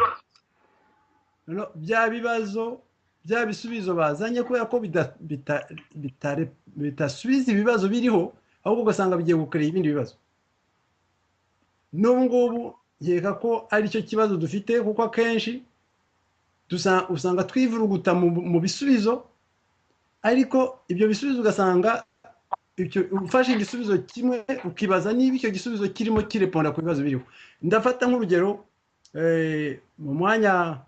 noneho bya bibazo bya bisubizo bazanye kubera ko bidasubiza ibibazo biriho, ahubwo ugasanga bigiye gukorera ibindi bibazo. N'ubu ngubu nkeka ko aricyo kibazo dufite, kuko akenshi usanga twivuruguta mu bisubizo, ariko ibyo bisubizo ugasanga ufashe igisubizo kimwe ukibaza niba icyo gisubizo kirimo kireponda ku bibazo biriho. Ndafata nk'urugero, mu mwanya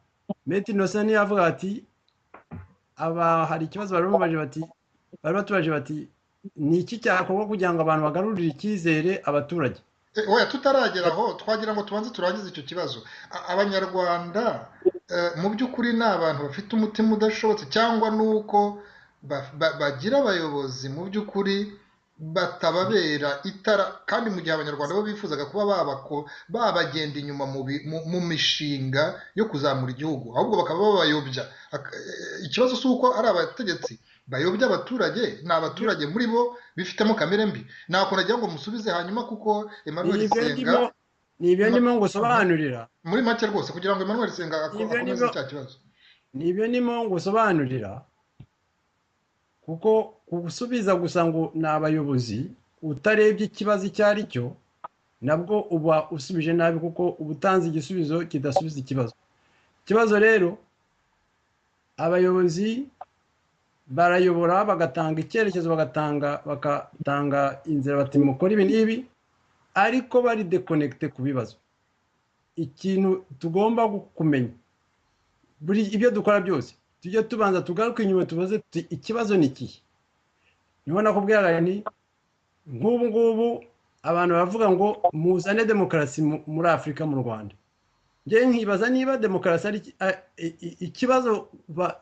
Meti Innocent yavuga ati aba hari ikibazo bari batubaje bati Ni iki cyakorwa kugira ngo abantu bagarurire icyizere abaturage? Oya, tutaragera aho, twagira ngo tubanze turangize icyo kibazo. Abanyarwanda mu by'ukuri ni abantu bafite umutima udashobotse, cyangwa ni uko bagira abayobozi mu by'ukuri batababera itara, kandi mu gihe Abanyarwanda bo bifuzaga kuba babagenda inyuma mu mishinga yo kuzamura igihugu, ahubwo bakaba babayobya. Ikibazo si uko ari abategetsi bayobya abaturage, ni abaturage muri bo bifitemo kamere mbi. Ntabwo nagira ngo musubize hanyuma, kuko Emmanuel Senga Ni ibyo ndimo ngusobanurira. Muri make rwose, kugira ngo Emmanuel Senga akomeze cya kibazo. Ni ibyo ndimo ngusobanurira, kuko gusubiza gusa ngo ni abayobozi utarebye ikibazo icyo ari cyo, nabwo uba usubije nabi, kuko uba utanze igisubizo kidasubiza ikibazo. Ikibazo rero, abayobozi barayobora, bagatanga icyerekezo, bagatanga inzira, bati mukora ibi n'ibi, ariko bari déconnecté ku bibazo. Ikintu tugomba kumenya, buri ibyo dukora byose, tujye tubanza tugaruke inyuma, tubaze tuti ikibazo ni ikihe? Niho nakubwira ni nk'ubu ngubu abantu baravuga ngo muzane demokarasi muri Afurika, mu Rwanda. Njye nkibaza niba demokarasi ari ikibazo,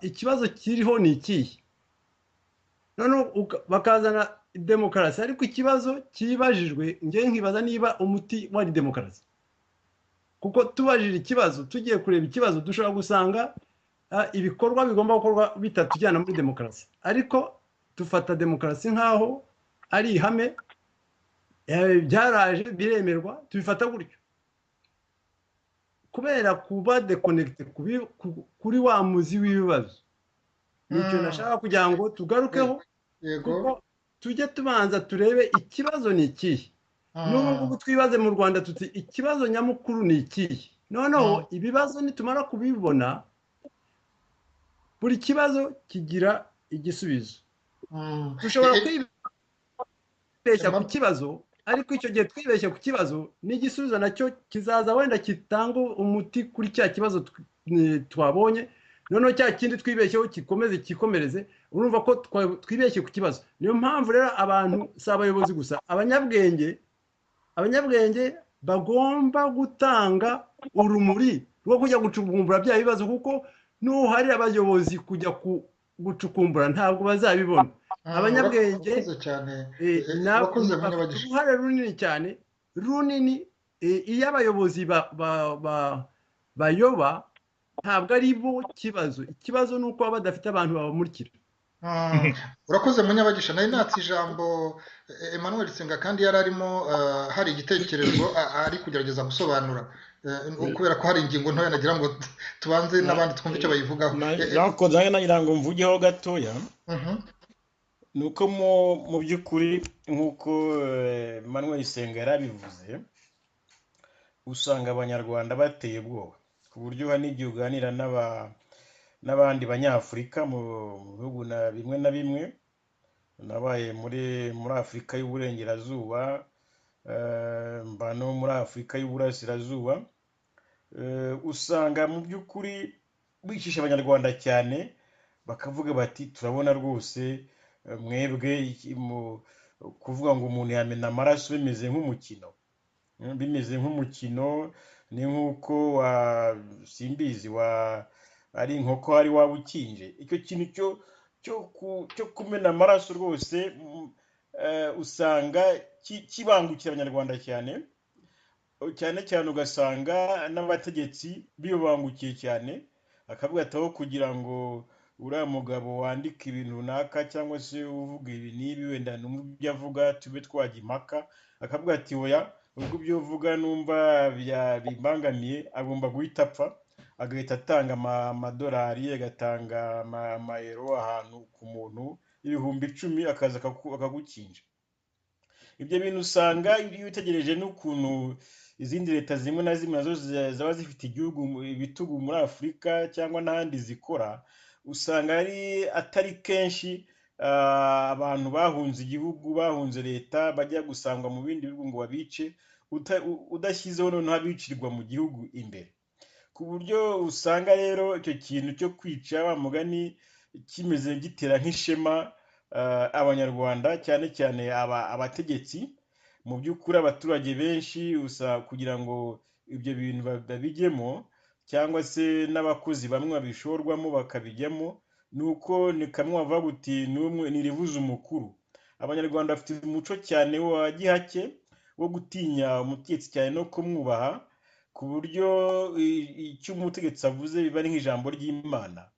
ikibazo kiriho ni ikihe? Noneho bakazana demokarasi, ariko ikibazo kibajijwe, njye nkibaza niba umuti wari demokarasi, kuko tubajije ikibazo, tugiye kureba ikibazo, dushobora gusanga ibikorwa bigomba gukorwa bitatujyana muri demokarasi, ariko dufata demokarasi nk'aho ari ihame, byaraje biremerwa, tubifata gutyo kubera kuba déconnecté kuri wa muzi w'ibibazo. Nicyo nashaka kugira ngo tugarukeho, kuko tujye tubanza turebe ikibazo ni ikihe. N'ubu ngubu twibaze mu Rwanda tuti ikibazo nyamukuru ni ikihe? Noneho ibibazo nitumara kubibona, buri kibazo kigira igisubizo. Dushobora kwibeshya ku kibazo, ariko icyo gihe twibeshya ku kibazo, n'igisubizo nacyo kizaza, wenda kitanga umuti kuri cya kibazo twabonye, noneho cya kindi twibeshyeho gikomeze kikomereze. Urumva ko twibeshye ku kibazo. Niyo mpamvu rero abantu, si abayobozi gusa, abanyabwenge bagomba gutanga urumuri rwo kujya gucukumbura bya bibazo, kuko nuharira abayobozi kujya gucukumbura ntabwo bazabibona. Abanyabwenge uruhare runini cyane, runini. Iyo abayobozi bayoba, ntabwo ari bo kibazo. Ikibazo ni uko baba badafite abantu babamurikira. Urakoze, Munyabagisha. Nari natse ijambo Emmanuel Senga, kandi yari arimo, hari igitekerezo ari kugerageza gusobanura, kubera ko hari ingingo ntoya nagira ngo tubanze n'abandi twumve icyo bayivugaho. Nakoze nagira ngo mvugeho gatoya. Ni uko mu by'ukuri, nk'uko Emmanuel Senga yarabivuze, usanga Abanyarwanda bateye ubwoba, ku buryo hari n'igihe uganira n'abandi Banyafurika mu bihugu bimwe na bimwe. Nabaye muri Afurika y'Uburengerazuba, mba no muri Afurika y'Uburasirazuba, usanga mu by'ukuri bicisha Abanyarwanda cyane, bakavuga bati turabona rwose mwebwe kuvuga ngo umuntu yamena amaraso bimeze nk'umukino, bimeze nk'umukino, ni nk'uko wa simbizi wa ari inkoko hari waba ukinje. Icyo kintu cyo kumena amaraso rwose usanga kibangukira Abanyarwanda cyane cyane cyane, ugasanga n'abategetsi bibangukiye cyane, akavuga ati aho kugira ngo uriya mugabo wandika ibintu runaka cyangwa se uvuga ibi n'ibi, wenda numva ibyo avuga tube twajya impaka, akavuga ati oya, ubwo ibyo uvuga numva bimbangamiye, agomba guhita apfa, agahita atanga amadolari, agatanga amayero ahantu ku muntu 10,000, akaza akagukinja. Ibyo bintu usanga iyo witegereje n'ukuntu izindi leta zimwe na zimwe nazo zaba zifite igihugu ibitugu muri Afurika cyangwa n'ahandi zikora, usanga ari atari kenshi abantu bahunze igihugu, bahunze leta, bajya gusangwa mu bindi bihugu ngo babice, udashyizeho noneho abicirwa mu gihugu imbere, ku buryo usanga rero icyo kintu cyo kwica wa mugani kimeze gitera nk'ishema. Abanyarwanda, cyane cyane abategetsi, mu by'ukuri abaturage benshi usa kugira ngo ibyo bintu babijyemo, cyangwa se n'abakozi bamwe babishorwamo bakabijyamo, ni uko ni kamwe bavuga uti n'umwe ntirivuze umukuru. Abanyarwanda bafite umuco cyane wa gihake wo gutinya umutegetsi cyane no kumwubaha, ku buryo icyo umutegetsi avuze biba ari nk'ijambo ry'Imana.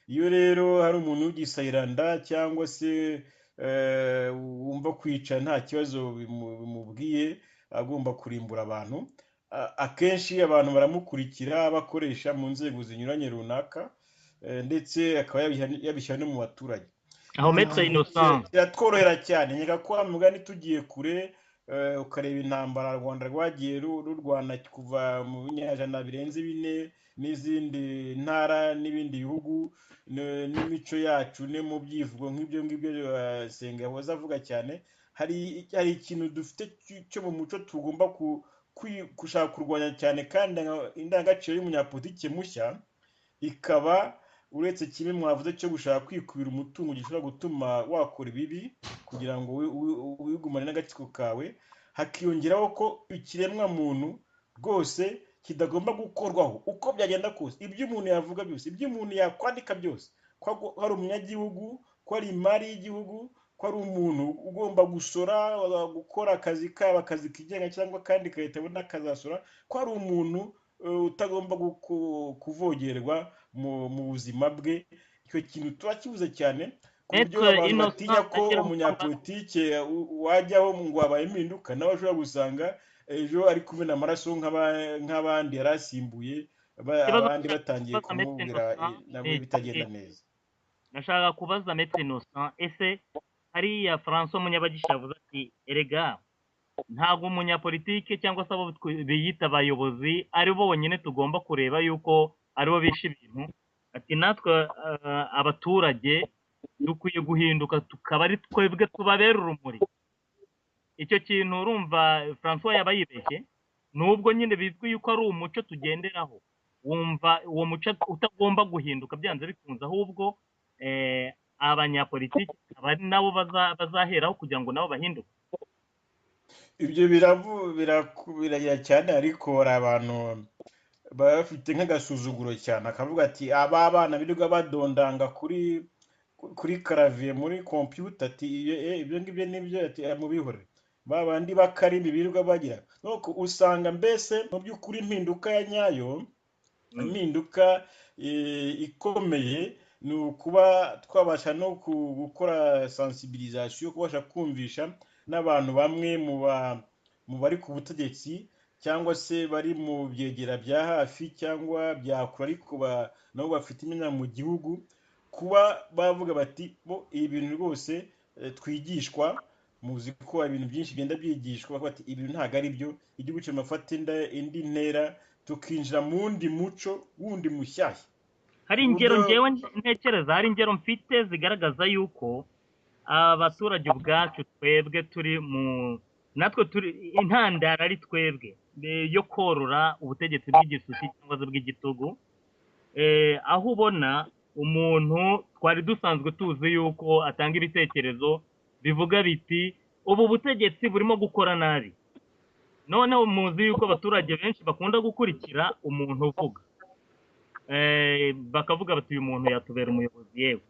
Iyo rero hari umuntu w'igisayiranda cyangwa se wumva kwica nta kibazo bimubwiye, agomba kurimbura abantu, akenshi abantu baramukurikira, bakoresha mu nzego zinyuranye runaka, ndetse akaba yabishyira no mu baturage. Aho Maître Innocent, Biratworohera cyane. Nkeka ko wa mugani tugiye kure, ukareba intambara u Rwanda rwagiye rurwana kuva mu binyejana birenze 4 n'izindi ntara n'ibindi bihugu, n'imico yacu no mu byivugo nk'ibyo ngibyo, Senga yahoze avuga cyane, hari ikintu dufite cyo mu muco tugomba gushaka kurwanya cyane, kandi indangagaciro y'umunyapolitike mushya ikaba, uretse kimwe mwavuze cyo gushaka kwikubira umutungo gishobora gutuma wakora ibibi kugira ngo wigumane n'agatsiko kawe, hakiyongeraho ko ikiremwa muntu rwose kidagomba gukorwaho uko byagenda kose. Ibyo umuntu yavuga byose, ibyo umuntu yakwandika byose, ko hari umunyagihugu, ko ari imari y'igihugu, ko ari umuntu ugomba gusora, gukora akazi kaba akazi kigenga cyangwa kandi leta abona akazasora, ko ari umuntu utagomba kuvogerwa mu buzima bwe. Icyo kintu tuba kibuze cyane, ku buryo Maître abantu Innocent, batinya ko agira ngo umunyapolitike wajyaho ngo habaye impinduka, nawe ashobora gusanga ejo ari kumena amaraso nk'abandi yari asimbuye, ikibazo abandi batangiye kubaza Maître kumubwira Innocent, nabwo ibitagenda neza. Nashaka kubaza Maître Innocent, ese hariya François Munyabagisha yavuze ati erega ntabwo umunyapolitike cyangwa se abo biyita abayobozi ari bo bonyine tugomba kureba yuko aribo bishe ibintu, ati natwe abaturage dukwiye guhinduka tukaba ari twebwe tubabera urumuri. Icyo kintu urumva François yaba yibeshye, nubwo nyine bizwi yuko ari umuco tugenderaho, wumva uwo muco utagomba guhinduka byanze bikunze, ahubwo abanyapolitiki akaba ari nabo bazaheraho kugira ngo nabo bahinduke. Ibyo biragira cyane, ariko hari abantu baba bafite nk'agasuzuguro cyane, akavuga ati aba bana birirwa badondanga kuri karaviye muri kompiyuta, ati ibyo ngibyo nibyo, ati mubihore, ba bandi b'akarimi birirwa bagira. Nuko usanga mbese mu by'ukuri impinduka ya nyayo, impinduka ikomeye, ni ukuba twabasha no gukora sensibilisation, kubasha kumvisha n'abantu bamwe mu bari ku butegetsi cyangwa se bari mu byegera bya hafi cyangwa bya kure, ariko nabo bafite imyanya mu gihugu, kuba bavuga bati bo ibi bintu rwose twigishwa, muzi ko ibintu byinshi bigenda byigishwa, bavuga bati ibintu ntabwo ari byo, igihugu kimafata indi ntera, tukinjira mu wundi muco wundi mushyashya. Hari ingero ngewe ntekereza, hari ingero mfite zigaragaza yuko abaturage ubwacu twebwe turi mu natwe turi intandaro, ari twebwe yo korora ubutegetsi bw'igisuti cyangwa se bw'igitugu, aho ubona umuntu twari dusanzwe tuzi yuko atanga ibitekerezo bivuga biti ubu butegetsi burimo gukora nabi, noneho muzi yuko abaturage benshi bakunda gukurikira umuntu uvuga, bakavuga bati uyu muntu yatubera umuyobozi, yewe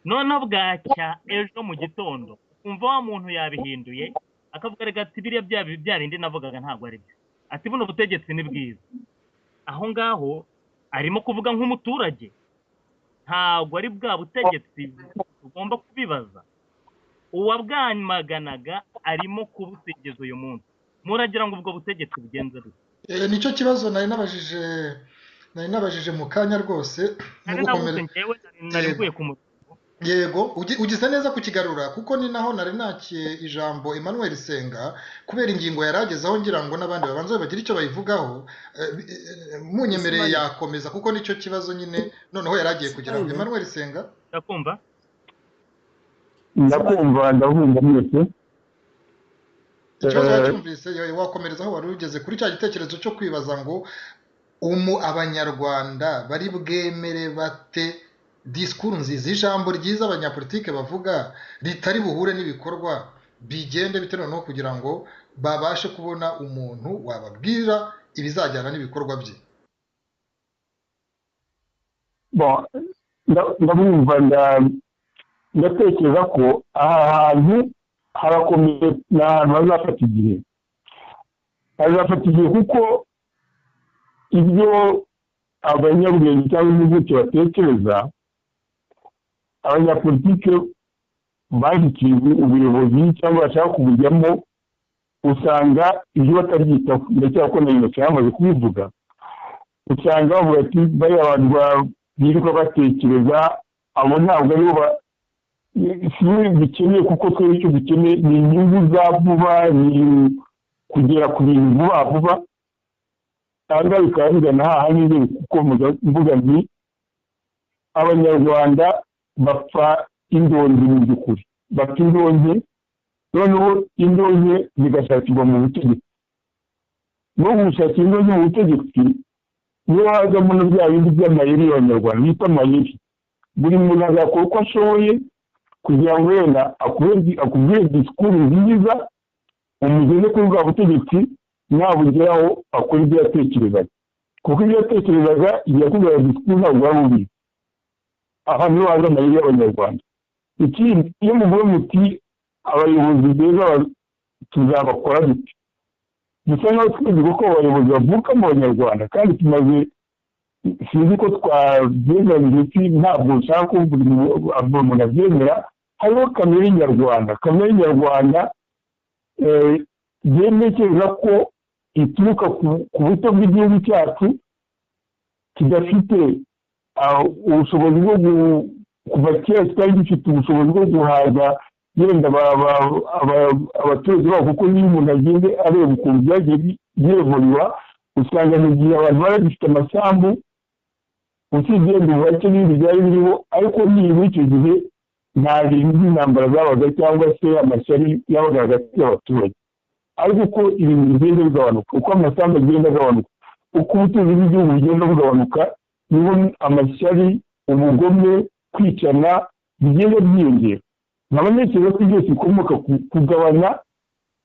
noneho bwacya ejo mu gitondo ukumva wa muntu yabihinduye, akavuga reka ati biriya bya bindi navugaga ntabwo ari byo, ati buno butegetsi ni bwiza. Aho ngaho arimo kuvuga nk'umuturage, ntabwo ari bwa butegetsi tugomba kubibaza. Uwabwamaganaga arimo kubusingiza uyu munsi. Muragira ngo ubwo butegetsi bugenze bute? Nicyo kibazo nari nabajije mu kanya rwose. Nari nabuze njyewe, nari mvuye ku murongo. Yego, ugize neza kukigarura, kuko ni naho nari nakiye ijambo Emmanuel Senga, kubera ingingo yaragezaho ngira ngo n'abandi babanza bagira icyo bayivugaho. Munyemereye yakomeza kuko nicyo kibazo nyine noneho yaragiye kugira ngo Emmanuel Senga. Ndakumva. Ndakumva, ndabumva mwese. Ikibazo wacyumvise, wakomereza aho wari ugeze kuri cya gitekerezo cyo kwibaza ngo Abanyarwanda bari bwemere bate Disikuru nziza, ijambo ryiza abanyapolitike bavuga ritari buhure n'ibikorwa, bigende bite noneho kugira ngo babashe kubona umuntu wababwira ibizajyana n'ibikorwa bye? Ndabumva, ndatekereza ko aha hantu harakomeye, ni ahantu hazafata igihe, hazafata igihe, kuko ibyo abanyabwenge cyangwa impuguke batekereza, abanyapolitike bashyikiye ubuyobozi cyangwa bashaka kubujyamo, usanga ibyo batabyitaho. Ndacyakora ko na Innocent yamaze kubivuga. Usanga bavuga ati: "Bariya abantu birirwa batekereza, abo ntabwo aribo si dukeneye, kuko twebwe icyo dukeneye ni inyungu za vuba, ni kugera ku bintu vuba vuba." Aha ngaha bikaba bigana hahandi, kuko mvuga nti abanyarwanda bapfa indonke. Mu by'ukuri bapfa indonke, noneho indonke zigashakirwa mu butegetsi. No gushakira indonke mu butegetsi niyo hazamo na bya bindi by'amayeri y'abanyarwanda bita amayeri. Buri muntu azakora uko ashoboye kugira ngo wenda akubwire disikuru nziza, umugeze kuri bwa butegetsi, nabugeraho akora ibyo yatekerezaga, kuko ibyo yatekerezaga igihe yakubwira disikuru ntabwo wari ubizi. Aha niho haza amayeri y'abanyarwanda. Ikindi, iyo muvuga muti: "Abayobozi beza tuzabakora dute?", dusa nkaho twizi kuko abayobozi bavuka mu banyarwanda, kandi tumaze, sinzi ko twabyemeranyije, ntabwo nshaka ko buri muntu abyemera, hariho kamere nyarwanda. Kamere nyarwanda ntekereza ko ituruka ku buto bw'igihugu cyacu kidafite ubushobozi bwo, kuva kera kitari gifite ubushobozi bwo guhaza yenda abaturage babo, kuko niyo umuntu agende areba ukuntu byagiye byevuriwa, usanga mu gihe abantu bari bagifite amasambu, usibye yenda ubuhake n'ibindi byari biriho, ariko nibura icyo gihe nta bintu by'intambara zabaga cyangwa se amashyari yabaga hagati y'abaturage. Ariko uko ibintu bigenda bigabanuka, uko amasambu agenda agabanuka, uko ubutunzi bw'igihugu bugenda bugabanuka, niho amashyari, ubugome, kwicana bigenda byiyongera. Nkaba ntekereza ko byose bikomoka ku kugabanya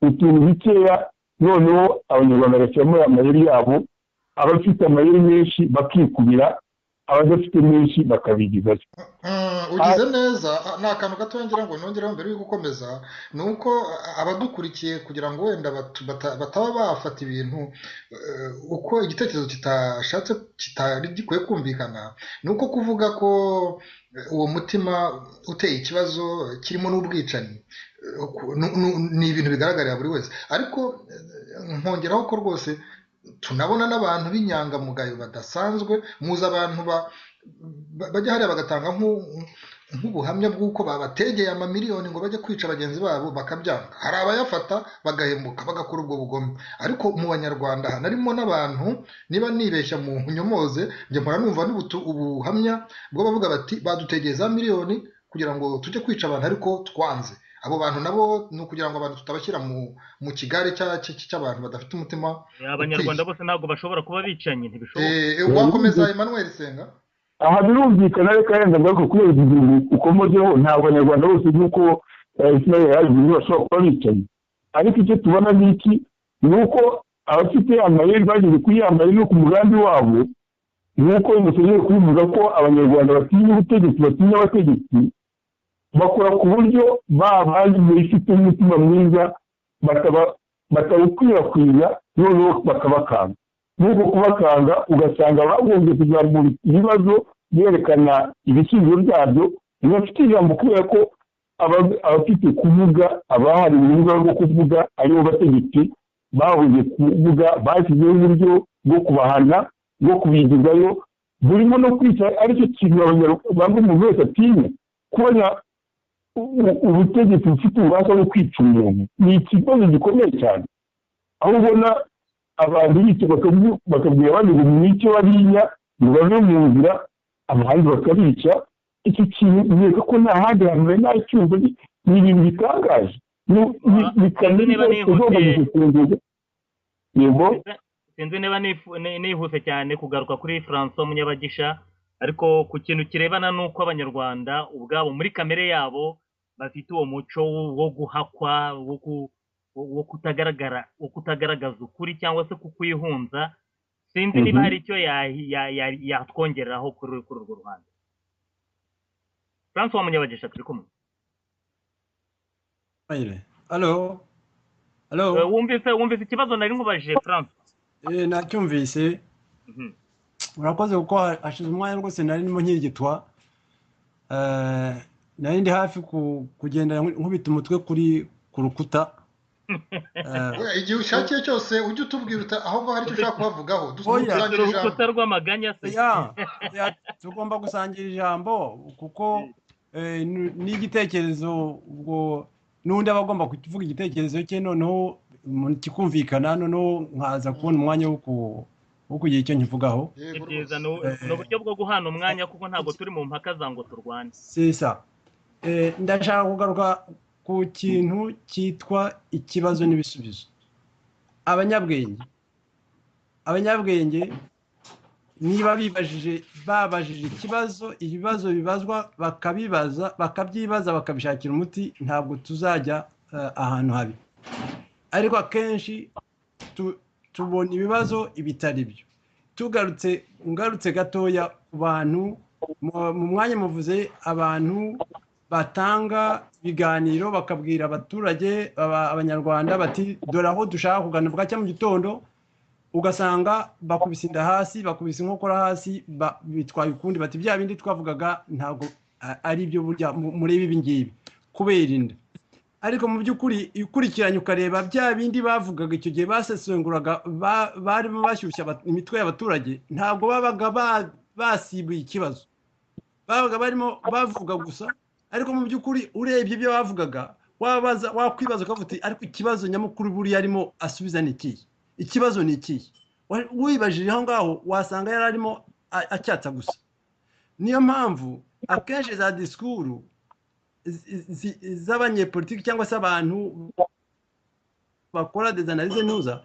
utuntu dukeya, noneho abanyarwanda bagashyiramo amayeri yabo. Abafite amayeri menshi bakikubira, abadafite menshi bakabigizayo. Ugize neza. Ni akantu gato ngira ngo nongereho mbere yo gukomeza, ni uko abadukurikiye, kugira ngo wenda bataba bafata ibintu uko igitekerezo kitashatse, kitari gikwiye kumvikana, ni uko kuvuga ko uwo mutima uteye ikibazo kirimo n'ubwicanyi ni ibintu bigaragarira buri wese. Ariko nkongeraho ko rwose tunabona n'abantu b'inyangamugayo badasanzwe. Muzi abantu bajya hariya bagatanga nk'ubuhamya bw'uko babategeye amamiliyoni ngo bajye kwica bagenzi babo, bakabyanga. Hari abayafata bagahemuka, bagakora ubwo bugome. Ariko mu banyarwanda harimo n'abantu, niba nibeshya mu nyomoze, njye mpora numva ubuhamya bw'abavuga bati: "Badutegeye za miliyoni kugira ngo tujye kwica abantu, ariko twanze." Abo bantu nabo ni ukugira ngo abantu tutabashyira mu kigare cy'abantu badafite umutima. Abanyarwanda bose ntabwo bashobora kuba bicanyi, ntibishoboka. Wakomeza, Emmanuel Senga. Aha birumvikana. Reka yenda ngaruka kuri izi ngingo ukomojeho. Ntabwo abanyarwanda bose, nk'uko Ismail yabivuze, bashobora kuba bicanyi, ariko icyo tubona ni iki? Ni uko abafite amayeri bageze kuri ya mayeri no ku mugambi wabo, nk'uko musenyeri kubivuga ko abanyarwanda batinya ubutegetsi, batinya abategetsi, bakora ku buryo ba bandi bifite umutima mwiza batawukwirakwiza, noneho bakabakanga. Nk'uko kubakanga, ugasanga bagombye kuzamura ibibazo berekana ibisubizo byabyo, ntibafite ijambo, kubera ko abafite kuvuga, abahariwe urubuga rwo kuvuga, aribo bategetsi, babuze kuvuga. Bashyizeho uburyo bwo kubahana, bwo kubigizayo, burimo no kwica, aricyo kintu bamwe umuntu wese atinya. Kubona ubutegetsi bufite ububasha bwo kwica umuntu ni ikibazo gikomeye cyane, aho ubona abantu bica, bakabwira abandi ngo mwice bariya, ngo bave mu nzira, abandi bakabica. Iki kintu nkeka ko nta handi hantu nari nacyumva. Ni ibintu bitangaje, ni kamere igomba gusesengurwa. Yego. Sinzi niba nihuse cyane kugaruka kuri Francois Munyabagisha. Ariko ku kintu kirebana n'uko Abanyarwanda ubwabo muri kamere yabo bafite uwo muco wo guhakwa, wo kutagaragara, wo kutagaragaza ukuri cyangwa se kukwihunza, sinzi niba hari icyo yatwongereraho kuri urwo ruhande. Francois Munyabagisha, turi kumwe? Alo, alo. Wumvise ikibazo nari nkubajije, Francois? Nacyumvise. Urakoze, kuko hashize umwanya rwose nari ndimo nkirigitwa, nari ndi hafi kugenda nkubita umutwe kuri ku rukuta. Igihe ushakiye cyose ujye utubwira aho ngaho hari icyo ushaka kuhavugaho. Urukuta rw'amaganya se? Tugomba gusangira ijambo, kuko n'igitekerezo ubwo n'undi aba agomba kuvuga igitekerezo cye, noneho kikumvikana, noneho nkaza kubona umwanya wo kugira icyo nkivugaho. Ni byiza, ni uburyo bwo guhana umwanya, kuko ntabwo turi mu mpaka za ngo turwane. Sisa, ndashaka kugaruka ku kintu cyitwa ikibazo n'ibisubizo. Abanyabwenge niba bibajije, babajije ikibazo, ibibazo bibazwa bakabibaza, bakabyibaza, bakabishakira umuti, ntabwo tuzajya ahantu habi. Ariko akenshi tubona ibibazo ibitari byo. Tugarutse, ngarutse gatoya ku bantu mu mwanya muvuze, abantu batanga ibiganiro bakabwira abaturage, Abanyarwanda bati: "Dore aho dushaka kugana." Bwacya mu gitondo ugasanga bakubise inda hasi, bakubise inkokora hasi, bitwaye ukundi, bati: "Bya bindi twavugaga ntabwo ari byo, burya murebe ibi ngibi," kubera inda. Ariko mu by'ukuri ukurikiranye ukareba bya bindi bavugaga icyo gihe, basesenguraga, barimo bashyushya imitwe y'abaturage, ntabwo babaga basibuye ikibazo, babaga barimo bavuga gusa. Ariko mu by'ukuri urebye ibyo bavugaga, wabaza, wakwibaza ukavuga uti: "Ariko ikibazo nyamukuru buriya arimo asubiza ni ikihe? Ikibazo ni ikihe?" Wibajije aho ngaho wasanga yari arimo acyatsa gusa. Niyo mpamvu akenshi za disikuru z'abanyepolitiki cyangwa se abantu bakora des analyses ntuza,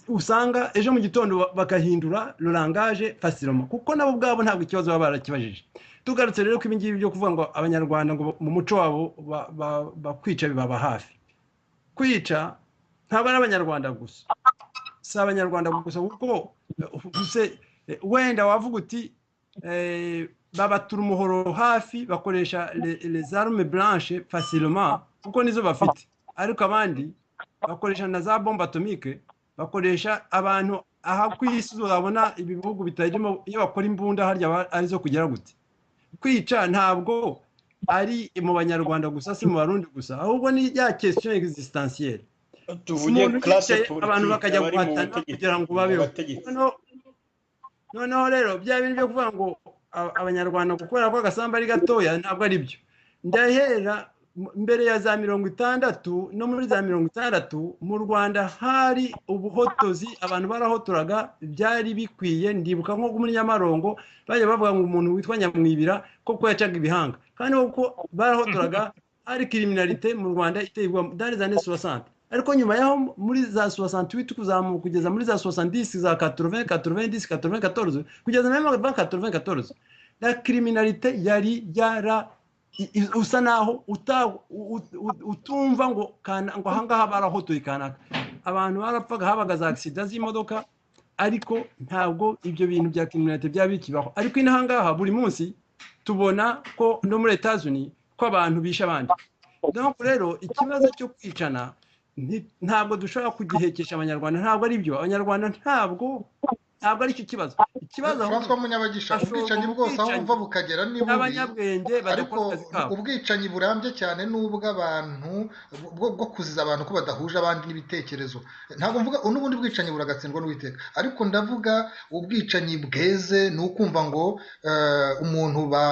usanga ejo mu gitondo bagahindura langage facilement, kuko nabo ubwabo ntabwo ikibazo baba barakibajije. Tugarutse rero ko ibi ngibi byo kuvuga ngo Abanyarwanda ngo mu muco wabo bakwica bibaba hafi, kwica ntabwo ari Abanyarwanda gusa, si Abanyarwanda gusa, kuko wenda wavuga uti babatura umuhoro hafi, bakoresha les armes blanches facilement kuko nizo bafite, ariko abandi bakoresha na za bombe atomique, bakoresha abantu. Aha ku isi uzabona ibi bihugu bitarimo, iyo bakora imbunda harya arizo kugera gute? Kwica ntabwo ari mu Banyarwanda gusa, si mu Barundi gusa, ahubwo ni ya question existentielle. Tuvuge classe politique, abantu bakajya guhatana kugira ngo babeho. Noneho rero bya bintu byo kuvuga ngo Abanyarwanda kubera ko agasambu ari gatoya, ntabwo ari byo. Ndahera mbere ya za 60 no muri za 60, mu Rwanda hari ubuhotozi, abantu barahotoraga, byari bikwiye. Ndibuka nko muri Nyamarongo bajya bavuga ngo umuntu witwa Nyamwibira koko yacaga ibihanga, kandi koko barahotoraga, hari criminalité mu Rwanda iteye ubwoba dans les années 60. Ariko nyuma yaho muri za 68 kuzamuka kugeza muri za 70, za 80, 90, 94, kugeza na 94, la criminalité yari yara usa naho utumva ngo ngo ahangaha barahotoye kanaka. Abantu barapfaga, habaga za accident z'imodoka, ariko ntabwo ibyo bintu bya criminalité byaba bikibaho. Ariko inahangaha buri munsi tubona ko no muri Etats-Unis ko abantu bishe abandi. Donc rero ikibazo cyo kwicana ntabwo dushobora kugihekesha Abanyarwanda, ntabwo ari byo. Abanyarwanda ntabwo ari cyo kibazo. Ikibazo Francois Munyabagisha, ubwicanyi bwose aho buva bukagera ni bubi. N'abanyabwenge. Ariko ubwicanyi burambye cyane n'ubw'abantu bwo kuziza abantu ko badahuje abandi n'ibitekerezo. Ntabwo mvuga n'ubundi bwicanyi, buragatsindwa n'Uwiteka, ariko ndavuga ubwicanyi bweze, ni ukumva ngo umuntu ba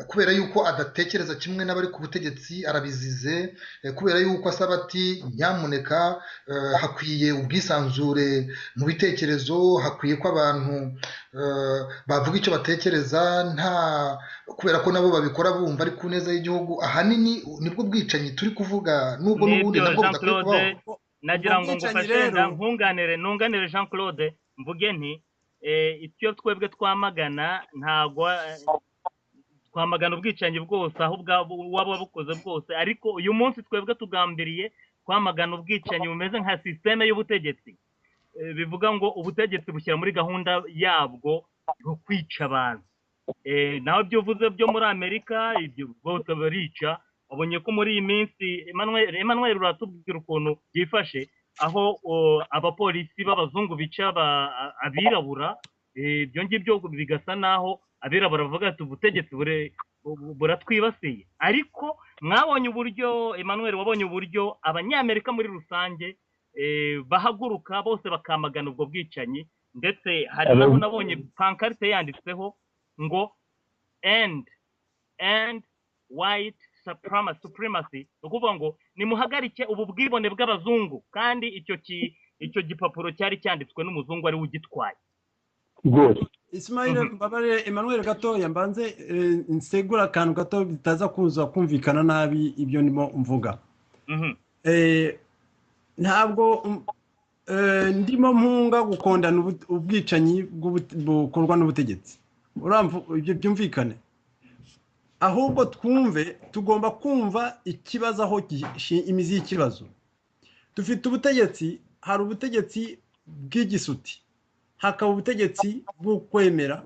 kubera yuko adatekereza kimwe n'abari ku butegetsi arabizize, kubera yuko asaba ati: "Nyamuneka hakwiye ubwisanzure mu bitekerezo, hakwiye ko abantu bavuga icyo batekereza nta kubera ko nabo babikora bumva ari ku neza y'igihugu." Ahanini nibwo bwicanyi turi kuvuga, nubwo n'ubundi nabwo budakwiye kubaho. Nagira ngo ngufashe, nkunganire, nunganire Jean Claude, mvuge nti Icyo twebwe twamagana, ntabwo twamagana ubwicanyi bwose aho waba bukoze bwose, ariko uyu munsi twebwe tugambiriye kwamagana ubwicanyi bumeze nka sisiteme y'ubutegetsi. Bivuga ngo ubutegetsi bushyira muri gahunda yabwo yo kwica abantu. Nawe ibyo uvuze byo muri Amerika, ibyo bwose barica. Wabonye ko muri iyi minsi, Emmanuel, uratubwira ukuntu byifashe, aho abapolisi b'abazungu bica abirabura. Ibyo ngibyo bigasa naho abirabura bavuga ati ubutegetsi buratwibasiye. Ariko mwabonye uburyo, Emmanuel, wabonye uburyo Abanyamerika muri rusange bahaguruka bose bakamagana ubwo bwicanyi, ndetse hari naho nabonye pankarite yanditseho ngo End white supremacy", ni ukuvuga ngo nimuhagarike ubu bwibone bw'abazungu. Kandi icyo gipapuro cyari cyanditswe n'umuzungu ari we ugitwaye. Rwose. Ismail, mbabare Emmanuel gatoya, mbanze nsegura akantu gato bitaza kuza kumvikana nabi ibyo ndimo mvuga. Ntabwo ndimo mpunga gukondana ubwicanyi bukorwa n'ubutegetsi, ibyo byumvikane. Ahubwo twumve, tugomba kumva ikibazo aho imizi y'ikibazo. Dufite ubutegetsi, hari ubutegetsi bw'igisuti, hakaba ubutegetsi bw'ukwemera,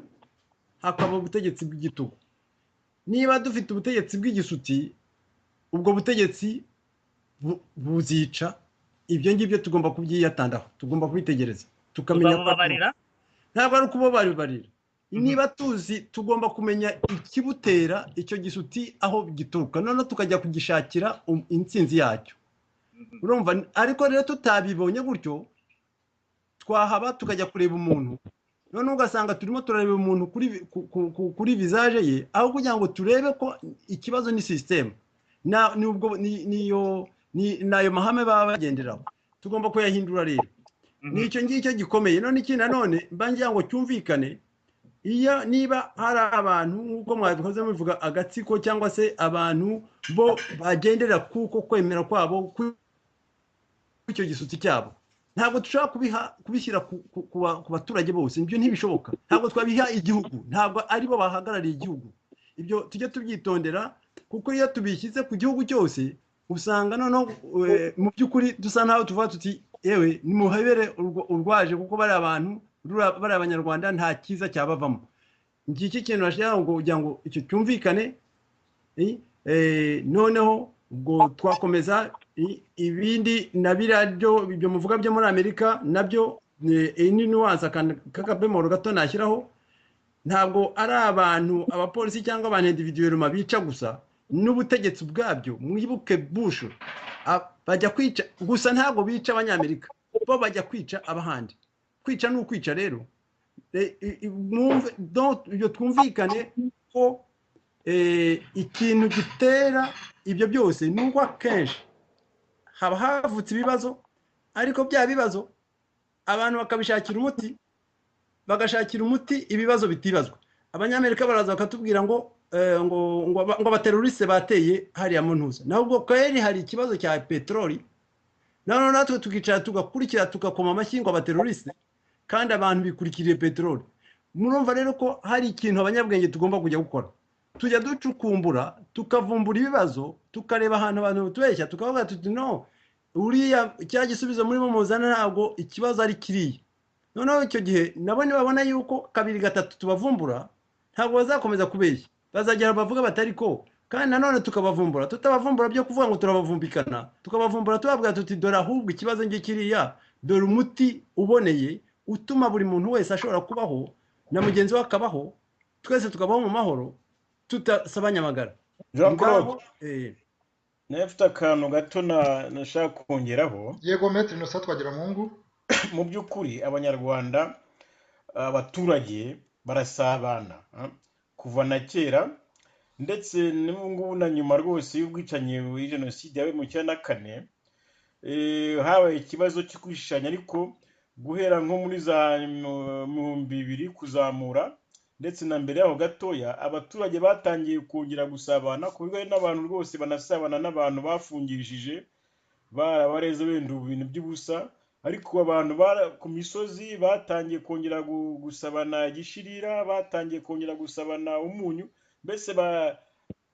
hakaba ubutegetsi bw'igitugu. Niba dufite ubutegetsi bw'igisuti, ubwo butegetsi buzica. Ibyo ngibyo tugomba kubyiyatandaho, tugomba kubitegereza, tukamenya. Ntabwo ari ukubabarira. Niba tuzi, tugomba kumenya ikibutera icyo gisuti, aho gituruka, noneho tukajya kugishakira intsinzi yacyo, urumva? Ariko rero tutabibonye gutyo, twahaba tukajya kureba umuntu, noneho ugasanga turimo turareba umuntu kuri visage ye, aho kugira ngo turebe ko ikibazo ni sisitemu. Ni ayo mahame baba bagenderaho, tugomba kuyahindura. Rero ni icyo ngicyo gikomeye. None ikindi nanone mba ngira ngo cyumvikane, iyo niba hari abantu, nk'uko mwabikoze mubivuga, agatsiko cyangwa se abantu bo bagendera kuko kwemera kwabo, icyo gisutsi cyabo, ntabwo dushobora kubishyira ku baturage bose. Ibyo ntibishoboka. Ntabwo twabiha igihugu, ntabwo aribo bahagarariye igihugu. Ibyo tujye tubyitondera, kuko iyo tubishyize ku gihugu cyose, usanga noneho mu by'ukuri dusa nkaho tuvuga tuti yewe nimuhebere urwaje, kuko bari abantu, bari Abanyarwanda, nta cyiza cyabavamo. Ngiki kintu nashaka ngo kugira ngo icyo cyumvikane. Noneho ubwo twakomeza ibindi na biriya byo ibyo muvuga byo muri Amerika nabyo ni nuance, k'akabemoro gato nashyiraho. Ntabwo ari abantu, abapolisi cyangwa abantu individuellement bica gusa, n'ubutegetsi ubwabyo. Mwibuke Bush, bajya kwica gusa, ntabwo bica Abanyamerika, bo bajya kwica abahandi. Kwica ni ukwica. Rero ibyo twumvikane ko ikintu gitera ibyo byose ni uko akenshi haba havutse ibibazo, ariko bya bibazo abantu bakabishakira umuti, bagashakira umuti ibibazo bitibazwa. Abanyamerika baraza bakatubwira ngo abateroriste bateye hariya mu ntuza, naho ubwo kweri hari ikibazo cya peteroli. Noneho natwe tukicara tugakurikira, tugakoma amashyi ngo abateroriste, kandi abantu bikurikiriye peteroli. Murumva rero ko hari ikintu abanyabwenge tugomba kujya gukora, tujya ducukumbura, tukavumbura ibibazo, tukareba ahantu abantu batubeshya, tukavuga tuti no uriya cya gisubizo murimo muzana, ntabwo ikibazo ari kiriya. Noneho icyo gihe nabo nibabona yuko kabiri gatatu tubavumbura, ntabwo bazakomeza kubeshya, bazagera bavuga batari ko. Kandi nanone tukabavumbura, tutabavumbura byo kuvuga ngo turabavumbikana, tukabavumbura tubabwira tuti dore ahubwo ikibazo ngikiriya, dore umuti uboneye utuma buri muntu wese ashobora kubaho na mugenzi we akabaho, twese tukabaho mu mahoro tutasabanya amagara. Jean Claude, nawe mfite akantu gato nashaka kongeraho. Yego, Maître Innocent Twagiramungu. Mu by'ukuri Abanyarwanda, abaturage barasabana kuva na kera, ndetse n'ubu ngubu na nyuma rwose y'ubwicanyi muri jenoside yabaye mu 94, habaye ikibazo cyo kwishanya, ariko guhera nko muri za 2000 kuzamura, ndetse na mbere yaho gatoya, abaturage batangiye kongera gusabana, ku buryo hari n'abantu rwose banasabana n'abantu bafungishije, barabareze wenda ibintu by'ubusa. Ariko abantu ku misozi batangiye kongera gusabana igishirira, batangiye kongera gusabana umunyu, mbese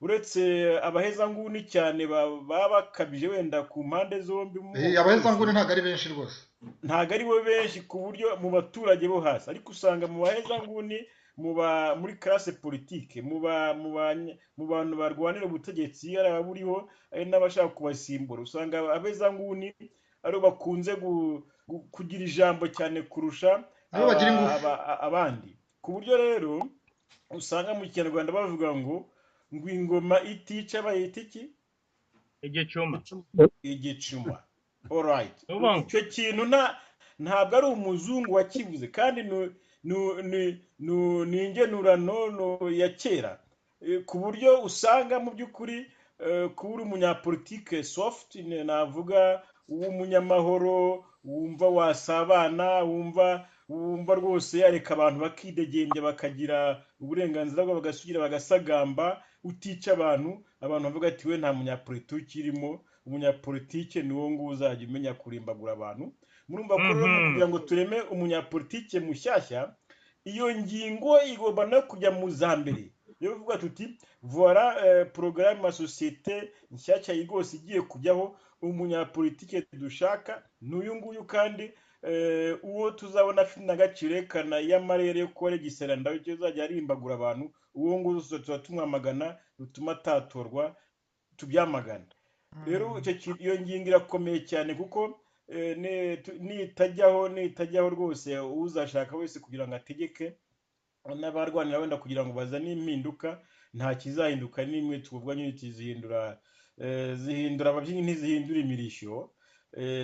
uretse abahezanguni cyane baba bakabije wenda ku mpande zombi. Abahezanguni ntabwo ari benshi rwose, ntabwo ari bo benshi ku buryo mu baturage bo hasi, ariko usanga mu bahezanguni, muri classe politique, mu bantu barwanira ubutegetsi, ari ababuriho ari n'abashaka kubasimbura, usanga abahezanguni aribo bakunze kugira ijambo cyane kurusha abandi. Ku buryo rero usanga mu Kinyarwanda bavuga ngo ingoma itica bayita iki? Igicuma. Igicuma. Alright. Icyo kintu ntabwo ari umuzungu wakivuze, kandi ni ingenurano ya kera, ku buryo usanga mu by'ukuri kuba uri umunyapolitike soft, navuga w'umunyamahoro, wumva wasabana, wumva rwose yareka abantu bakidegembya, bakagira uburenganzira bwabo, bagasugira bagasagamba, utica abantu, abantu bavuga ati we nta munyapolitiki irimo, umunyapolitike ni wowe nguwo uzajya umenya kurimbagura abantu. Murumva ko rero kugira ngo tureme umunyapolitike mushyashya, iyo ngingo igomba no kujya mu za mbere. Rero uvuga tuti voilà porogaramu ya sosiyete nshyashya rwose igiye kujyaho, umunyapolitike dushaka ni uyu nguyu, kandi uwo tuzabona afite indangagaciro yerekana y'amarere yo kuba regisera ndabyo uzajya arimbagura abantu, uwo nguwo tuba tumwamagana, rutuma atatorwa, tubyamagana. Rero iyo ngingo irakomeye cyane, kuko nitajyaho rwose uzashaka wese kugira ngo ategeke n'abarwanira wenda kugira ngo bazane impinduka, nta kizahinduka n'imwe. Tuvuga nyine zihindura ababyinnyi, ntizihindura imirishyo.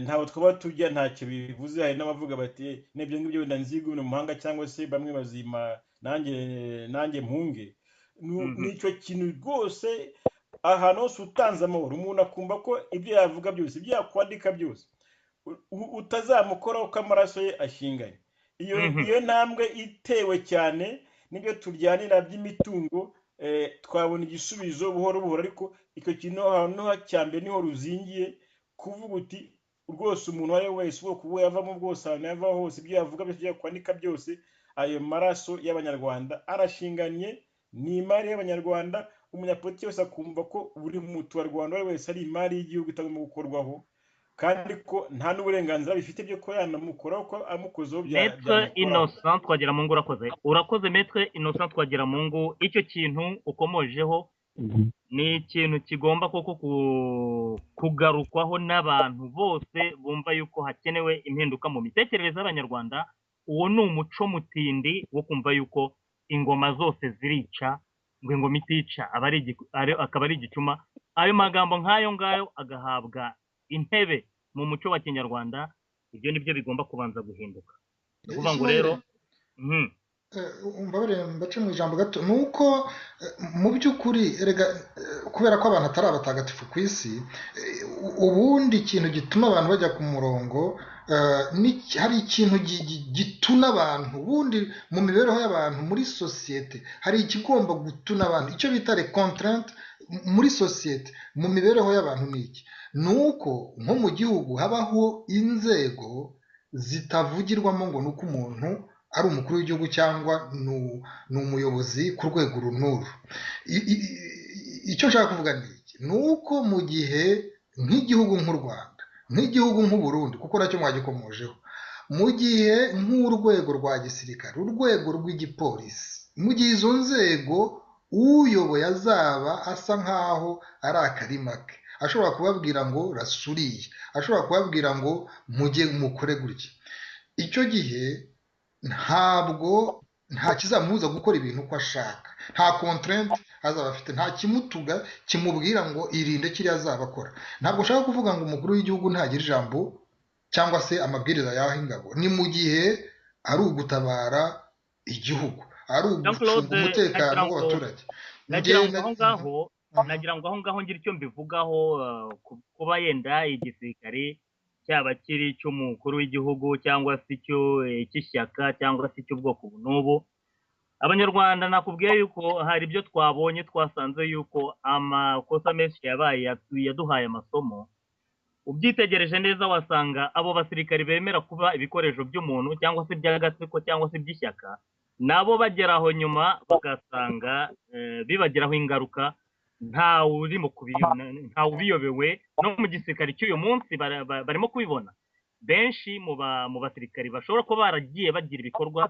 Ntawe twaba tujya ntacyo bivuze. Hari n'abavuga bati n'ibyo ngibyo wenda nzigumire mu mahanga, cyangwa se bamwe bazima nanjye mpunge. Nicyo kintu rwose, ahantu hose utanze amahoro, umuntu akumva ko ibyo yavuga byose, ibyo yakwandika byose, utazamukoraho ko amaraso ye ashinganye. Iyo ntambwe itewe cyane n'ibyo turyanira by'imitungo, twabona igisubizo buhoro buhoro. Ariko icyo kintu ahantu cya mbere niho ruzingiye, kuvuga uti rwose umuntu uwo ari we wese, ubwoko bwe yavamo bwose, ahantu yava hose, ibyo yavuga byose, ibyo yakwandika byose, ayo maraso y'Abanyarwanda arashinganye, ni imari y'Abanyarwanda. Umunyapolitiki wese akumva ko buri muturarwanda uwo ari wese ari imari y'igihugu itagomba gukorwaho, kandi ko nta n'uburenganzira bifite byo kuba yanamukoraho, ko amukozeho byamukora. Innocent Twagiramungu, urakoze Maître Innocent Twagiramungu. Icyo kintu ukomojeho ni ikintu kigomba koko kugarukwaho n'abantu bose bumva yuko hakenewe impinduka mu mitekerereze y'Abanyarwanda. Uwo ni umuco mutindi wo kumva yuko ingoma zose zirica, ngo ingoma itica akaba ari igicuma. Ayo magambo nk'ayo ngayo agahabwa intebe mu muco wa Kinyarwanda. Ibyo nibyo bigomba kubanza guhinduka. Ukuvuga ngo rero umbabarire mbace mu ijambo gato, ni uko mu by'ukuri erega kubera ko abantu atari abatagatifu ku isi, ubundi ikintu gituma abantu bajya ku murongo, hari ikintu gituna abantu. Ubundi mu mibereho y'abantu muri sosiyete hari ikigomba gutuna abantu, icyo bita les contraintes muri sosiyete mu mibereho y'abantu. Ni iki? Ni uko nko mu gihugu habaho inzego zitavugirwamo ngo ni uko umuntu ari umukuru w'igihugu cyangwa ni umuyobozi ku rwego runuru. Icyo nshaka kuvuga ni iki? Ni uko mu gihe nk'igihugu nk'u Rwanda, nk'igihugu nk'u Burundi, kuko nacyo mwagikomojeho, mu gihe nk'urwego rwa gisirikare, urwego rw'igipolisi, mu gihe izo nzego uyoboye azaba asa nkaho ari akarima ke, ashobora kubabwira ngo rasuriye, ashobora kubabwira ngo mujye mukore gutya, icyo gihe ntabwo nta kizamubuza gukora ibintu uko ashaka, nta contrainte azaba afite, nta kimutuga kimubwira ngo irinde kiriya azaba akora. Ntabwo ushaka kuvuga ngo umukuru w'igihugu ntagira ijambo cyangwa se amabwiriza yaha ingabo, ni mu gihe ari ugutabara igihugu, ari ugucunga umutekano w'abaturage. Nagira ngo aho ngaho ngira icyo mbivugaho, kuba yenda igisirikare cyaba kiri icy'umukuru w'igihugu cyangwa se icy'ishyaka cyangwa se icy'ubwoko ubu n'ubu. Abanyarwanda nakubwiye yuko hari ibyo twabonye, twasanze yuko amakosa menshi yabaye yaduhaye amasomo. Ubyitegereje neza wasanga abo basirikari bemera kuba ibikoresho by'umuntu cyangwa se iby'agatsiko cyangwa se iby'ishyaka, nabo bagera aho nyuma bagasanga bibagiraho ingaruka. Ntawe urimo ntawe ubiyobewe. No mu gisirikare cy'uyu munsi barimo kubibona. Benshi mu basirikari bashobora kuba baragiye bagira ibikorwa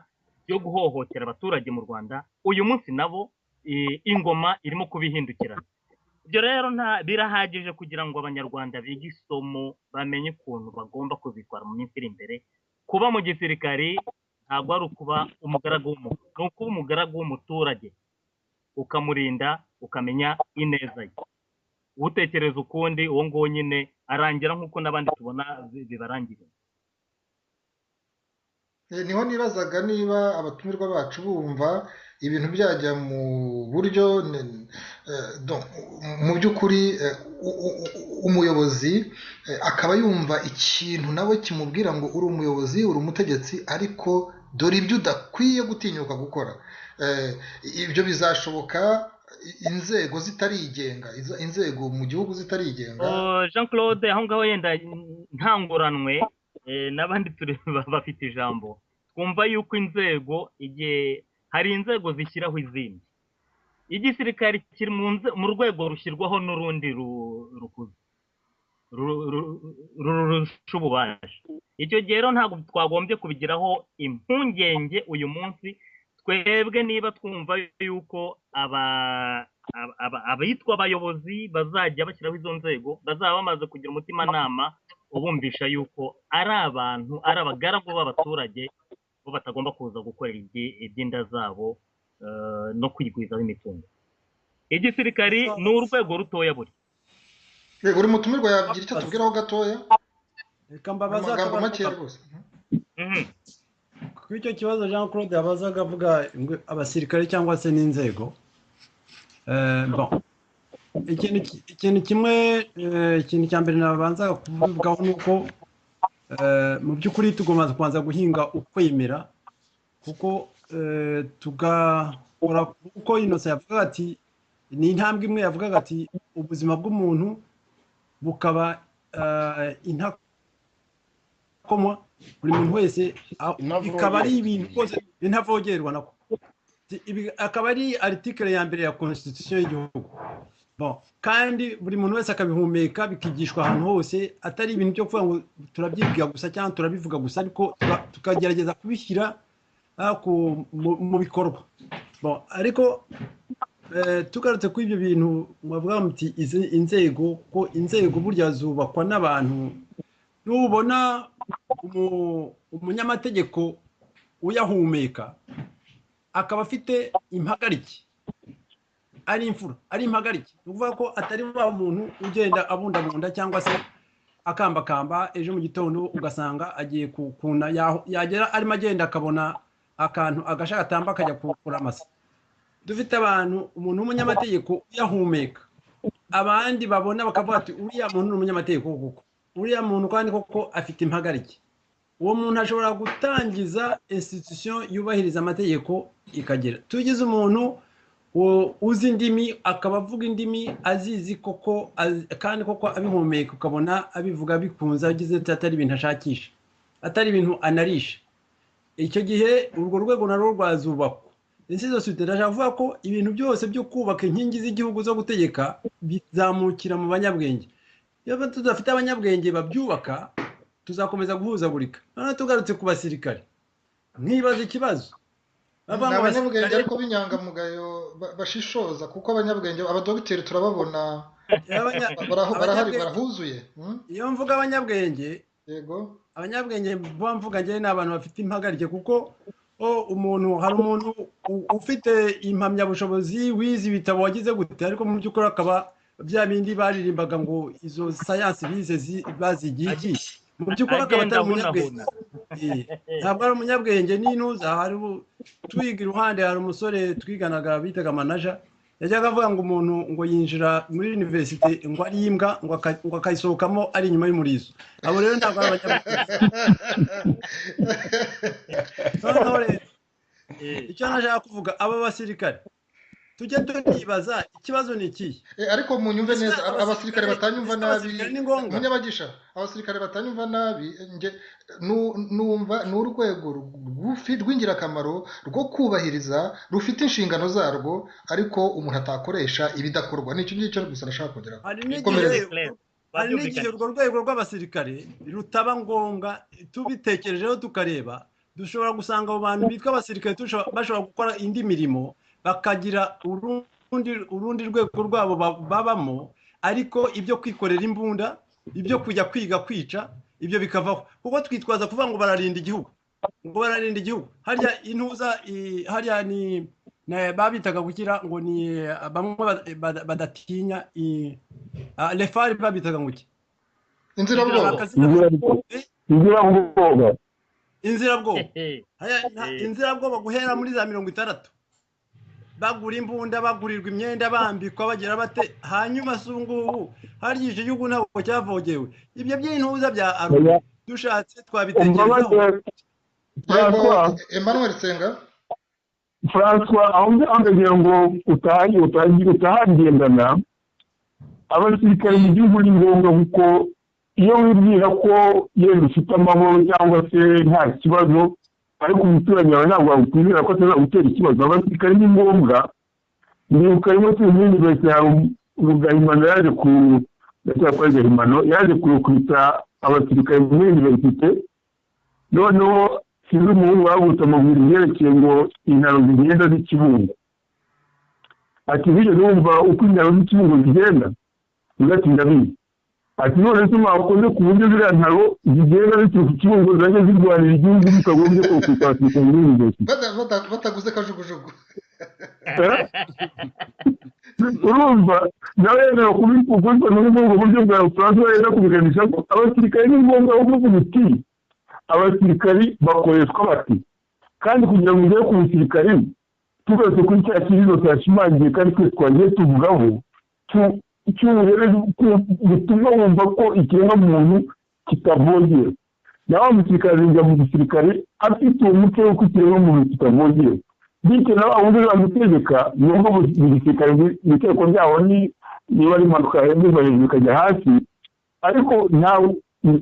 byo guhohotera abaturage mu Rwanda, uyu munsi nabo ingoma irimo kubihindukirana. Ibyo rero birahagije kugira ngo Abanyarwanda bige isomo, bamenye ukuntu bagomba kuzitwara mu minsi iri imbere. Kuba mu gisirikari ntabwo ari ukuba umugaragu w'umuntu, ni ukuba umugaragu w'umuturage, ukamurinda, ukamenya ineza ye. Utekereza ukundi, uwo nguwo nyine arangira nk'uko n'abandi tubona bibarangirira. Niho nibazaga niba abatumirwa bacu bumva ibintu byajya mu buryo, mu by'ukuri umuyobozi akaba yumva ikintu nawe kimubwira ngo uri umuyobozi, uri umutegetsi, ariko dore ibyo udakwiye gutinyuka gukora. Ibyo bizashoboka inzego zitarigenga, inzego mu gihugu zitarigenga. Jean Claude, aho ngaho yenda ntanguranwe n'abandi bafite ijambo, twumva yuko inzego, igihe hari inzego zishyiraho izindi, igisirikare kiri mu rwego rushyirwaho n'urundi rukuze rurusha ububasha. Icyo gihe rero ntabwo twagombye kubigiraho impungenge uyu munsi. Twebwe niba twumva yuko abitwa abayobozi bazajya bashyiraho izo nzego bazaba bamaze kugira umutimanama ubumvisha yuko ari abantu, ari abagaragu b'abaturage, bo batagomba kuza gukorera iby'inda zabo no kwigwizaho imitungo. Igisirikari ni urwego rutoya buri. Buri mutumirwa yagira icyo atubwiraho gatoya. Reka mbabaze amagambo make rwose. Kuri icyo kibazo Jean Claude yabazaga avuga abasirikare cyangwa se n'inzego. Ikintu kimwe, ikintu cya mbere nabanza kuvugaho ni uko mu by'ukuri tugomba kubanza guhinga ukwemera, kuko tugakora uko Innocent yavugaga ati ni intambwe imwe, yavugaga ati ubuzima bw'umuntu bukaba intakomwa, buri muntu wese ikaba ari ibintu rwose intavogerwa nako, akaba ari article ya mbere ya constitution y'igihugu. Bon, kandi buri muntu wese akabihumeka, bikigishwa ahantu hose, atari ibintu byo kuvuga ngo turabyiga gusa cyangwa turabivuga gusa, ariko tukagerageza kubishyira mu bikorwa. Bon, ariko tugarutse kuri ibyo bintu mwavuga muti izi inzego, ko inzego burya zubakwa n'abantu. Nubona umunyamategeko uyahumeka akaba afite impagarike, ari imfura, ari impagarike, ni ukuvuga ko atari wa muntu ugenda abundabunda cyangwa se akambakamba, ejo mu gitondo ugasanga agiye kukuna, yagera arimo agenda akabona akantu agashaka atamba akajya kuramasa. Dufite abantu, umuntu w'umunyamategeko uyahumeka, abandi babona bakavuga ati uriya muntu ni umunyamategeko koko, uriya muntu kandi koko afite impagarike. Uwo muntu ashobora gutangiza institution yubahiriza amategeko ikagera. Tugize umuntu uzi indimi, akaba avuga indimi azizi koko, kandi koko abihumeka, ukabona abivuga bikunze, agize atari ibintu ashakisha, atari ibintu anarisha. Icyo gihe urwo rwego narwo rwazubakwa. Insizo sute ndashaka kuvuga ko ibintu byose byo kubaka inkingi z'igihugu zo gutegeka bizamukira mu banyabwenge. Iyo tudafite abanyabwenge babyubaka, tuzakomeza guhuzagurika. Noneho tugarutse ku basirikare, nkibaza ikibazo. Ni abanyabwenge ariko b'inyangamugayo bashishoza, kuko abanyabwenge, abadogiteri turababona barahari, barahuzuye. Iyo mvuga abanyabwenge, yego, abanyabwenge mvuga mvuga njye ni abantu bafite impagarike, kuko umuntu, hari umuntu ufite impamyabushobozi wize ibitabo wagize gute, ariko mu by'ukuri akaba bya bindi baririmbaga ngo izo sayansi bize bazigiye iki, mu by'ukuri akaba atari umunyabwenge. Ntabwo ari umunyabwenge n'intuza. Hari twiga iruhande, hari umusore twiganaga bitaga manaja, yajyaga avuga ngo umuntu ngo yinjira muri universite ngo ari imbwa, ngo akayisohokamo ari inyuma y'umurizo. Abo rero ntabwo ari abanyabwenge. Noneho rero icyo nashaka kuvuga, aba basirikare Tujye tunibaza ikibazo ni ikihe. Ariko munyumve neza, abasirikare batanyumva nabi, Munyabagisha, abasirikare batanyumva nabi, numva ni urwego rw'ingirakamaro rwo kubahiriza, rufite inshingano zarwo, ariko umuntu atakoresha ibidakorwa. Nicyo ngicyo gusa nashaka kongeraho. Hari n'igihe urwo rwego rw'abasirikare rutaba ngombwa. Tubitekerejeho tukareba, dushobora gusanga abo bantu bitwa abasirikare bashobora gukora indi mirimo, bakagira urundi rwego rwabo babamo, ariko ibyo kwikorera imbunda, ibyo kujya kwiga kwica, ibyo bikavaho. Kuko twitwaza kuvuga ngo bararinda igihugu, ngo bararinda igihugu. Harya intuza harya ni babitaga gukira ngo ni bamwe badatinya lefari, babitaga ngo iki? Inzirabwoba. Inzirabwoba. Inzirabwoba, inzirabwoba guhera muri za 60 bagura imbunda, bagurirwa imyenda, bambikwa, bagira bate. Hanyuma se ubu ngubu harya icyo gihugu ntabwo cyavogewe? Ibyo by'intuza bya aru dushatse twabitekerezaho. Emmanuel Senga. Francois, aho ngaho ndagira ngo utahagendana. Abasirikare mu gihugu ni ngombwa, kuko iyo wibwira ko yenda ufite amahoro cyangwa se nta kibazo, ariko umuturanyi wawe ntabwo wakwizera ko atazagutera ikibazo. Abasirikare ni ngombwa. Ndibuka rimwe turi muri universite, hari Gahimano yaje ku ndakeka Gahimano yaje kurukubita abasirikare muri universite. Noneho sinzi umuhungu wahagurutse amabwiriza ibyerekeye ngo intaro zigenda z'ikibungo, ati: "Wigeze wumva uko intaro z'ikibungo zigenda?" Undi ati: "Ndabizi." Ati: "None se mwakoze ku buryo ziriya ntaro zigenda zituruka ikibungo zajya zirwanira igihugu bitagombye kurukubita abasirikare muri universite?" Bataguze kajugujugu. Urumva nawe yemera kubikora muri ubwo buryo bwa Francois yenda kubiganisha ko abasirikare ni ngombwa. Kuvuga uti abasirikari bakoreshwa bati, kandi kugira ngo ugere ku musirikari, tugarutse kuri cya kibazo cyashimangiye kandi twese twagiye tuvugaho cy'ubuhere butuma wumva ko ikiremwamuntu kitavogera, nawe musirikare azinjira mu gisirikare afite uwo muco w'uko ikiremwamuntu kitavogera, bityo nawe ubundi uzamutegeka nubwo mu gisirikare ibiteko byaho niba ari impanuka biva hejuru bikajya hasi, ariko ntawe,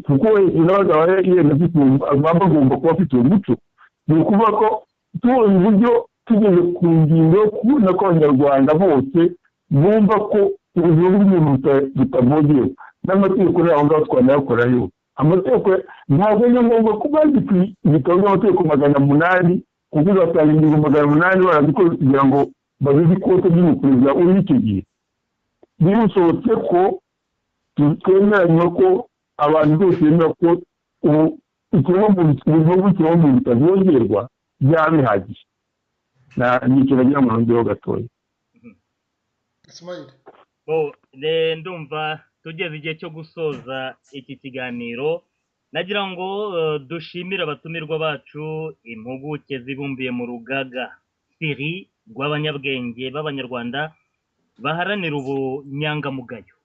kuko nawe azaba yenda afite, aba agomba kuba afite uwo muco. Ni ukuvuga ko tubonye uburyo tugeze ku ngingo yo kubona ko abanyarwanda bose bumva ko ubuzima bw'umuntu butavogewe n'amategeko, aho ngaho twanayakorayo amategeko. Ntabwo ari ngombwa ko bandika ibitabo by'amategeko 800, kuko uzasanga ingingo 800 barazikoze kugira ngo bazize ikote ry'umuperezida uri icyo gihe. Birusohotse ko twemeranywa ko abantu bose bemera ko ubuzima bw'ikiremwamuntu butavogerwa, byaba bihagije. Ni icyo nagira ngo nongereho gatoya. Ndumva tugeze igihe cyo gusoza iki kiganiro. Nagira ngo dushimire abatumirwa bacu, impuguke zibumbiye mu rugaga siri rw'abanyabwenge b'abanyarwanda baharanira ubunyangamugayo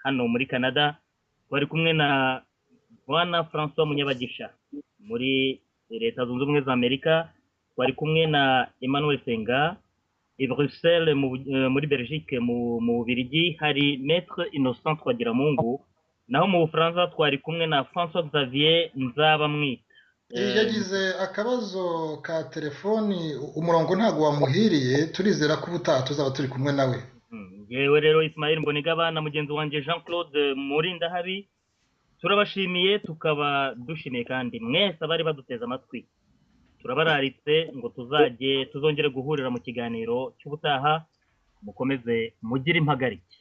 hano muri Canada. Bari kumwe na Bwana Francois Munyabagisha muri Leta Zunze Ubumwe za Amerika, bari kumwe na Emmanuel Senga i Bruxelles muri Belgique, mu Bubiligi hari Maître Innocent Twagiramungu, naho mu Bufaransa twari kumwe na François Xavier Nzabamwita. Yagize akabazo ka telefoni, umurongo ntabwo wamuhiriye. Turizera ko ubutaha tuzaba turi kumwe nawe. Yewe rero, Ismail Mbonigaba na mugenzi wanjye Jean Claude Murindahabi turabashimiye, tukaba dushimiye kandi mwese abari baduteze amatwi. Turabararitse ngo tuzajye tuzongere guhurira mu kiganiro cy'ubutaha. Mukomeze mugire impagarike.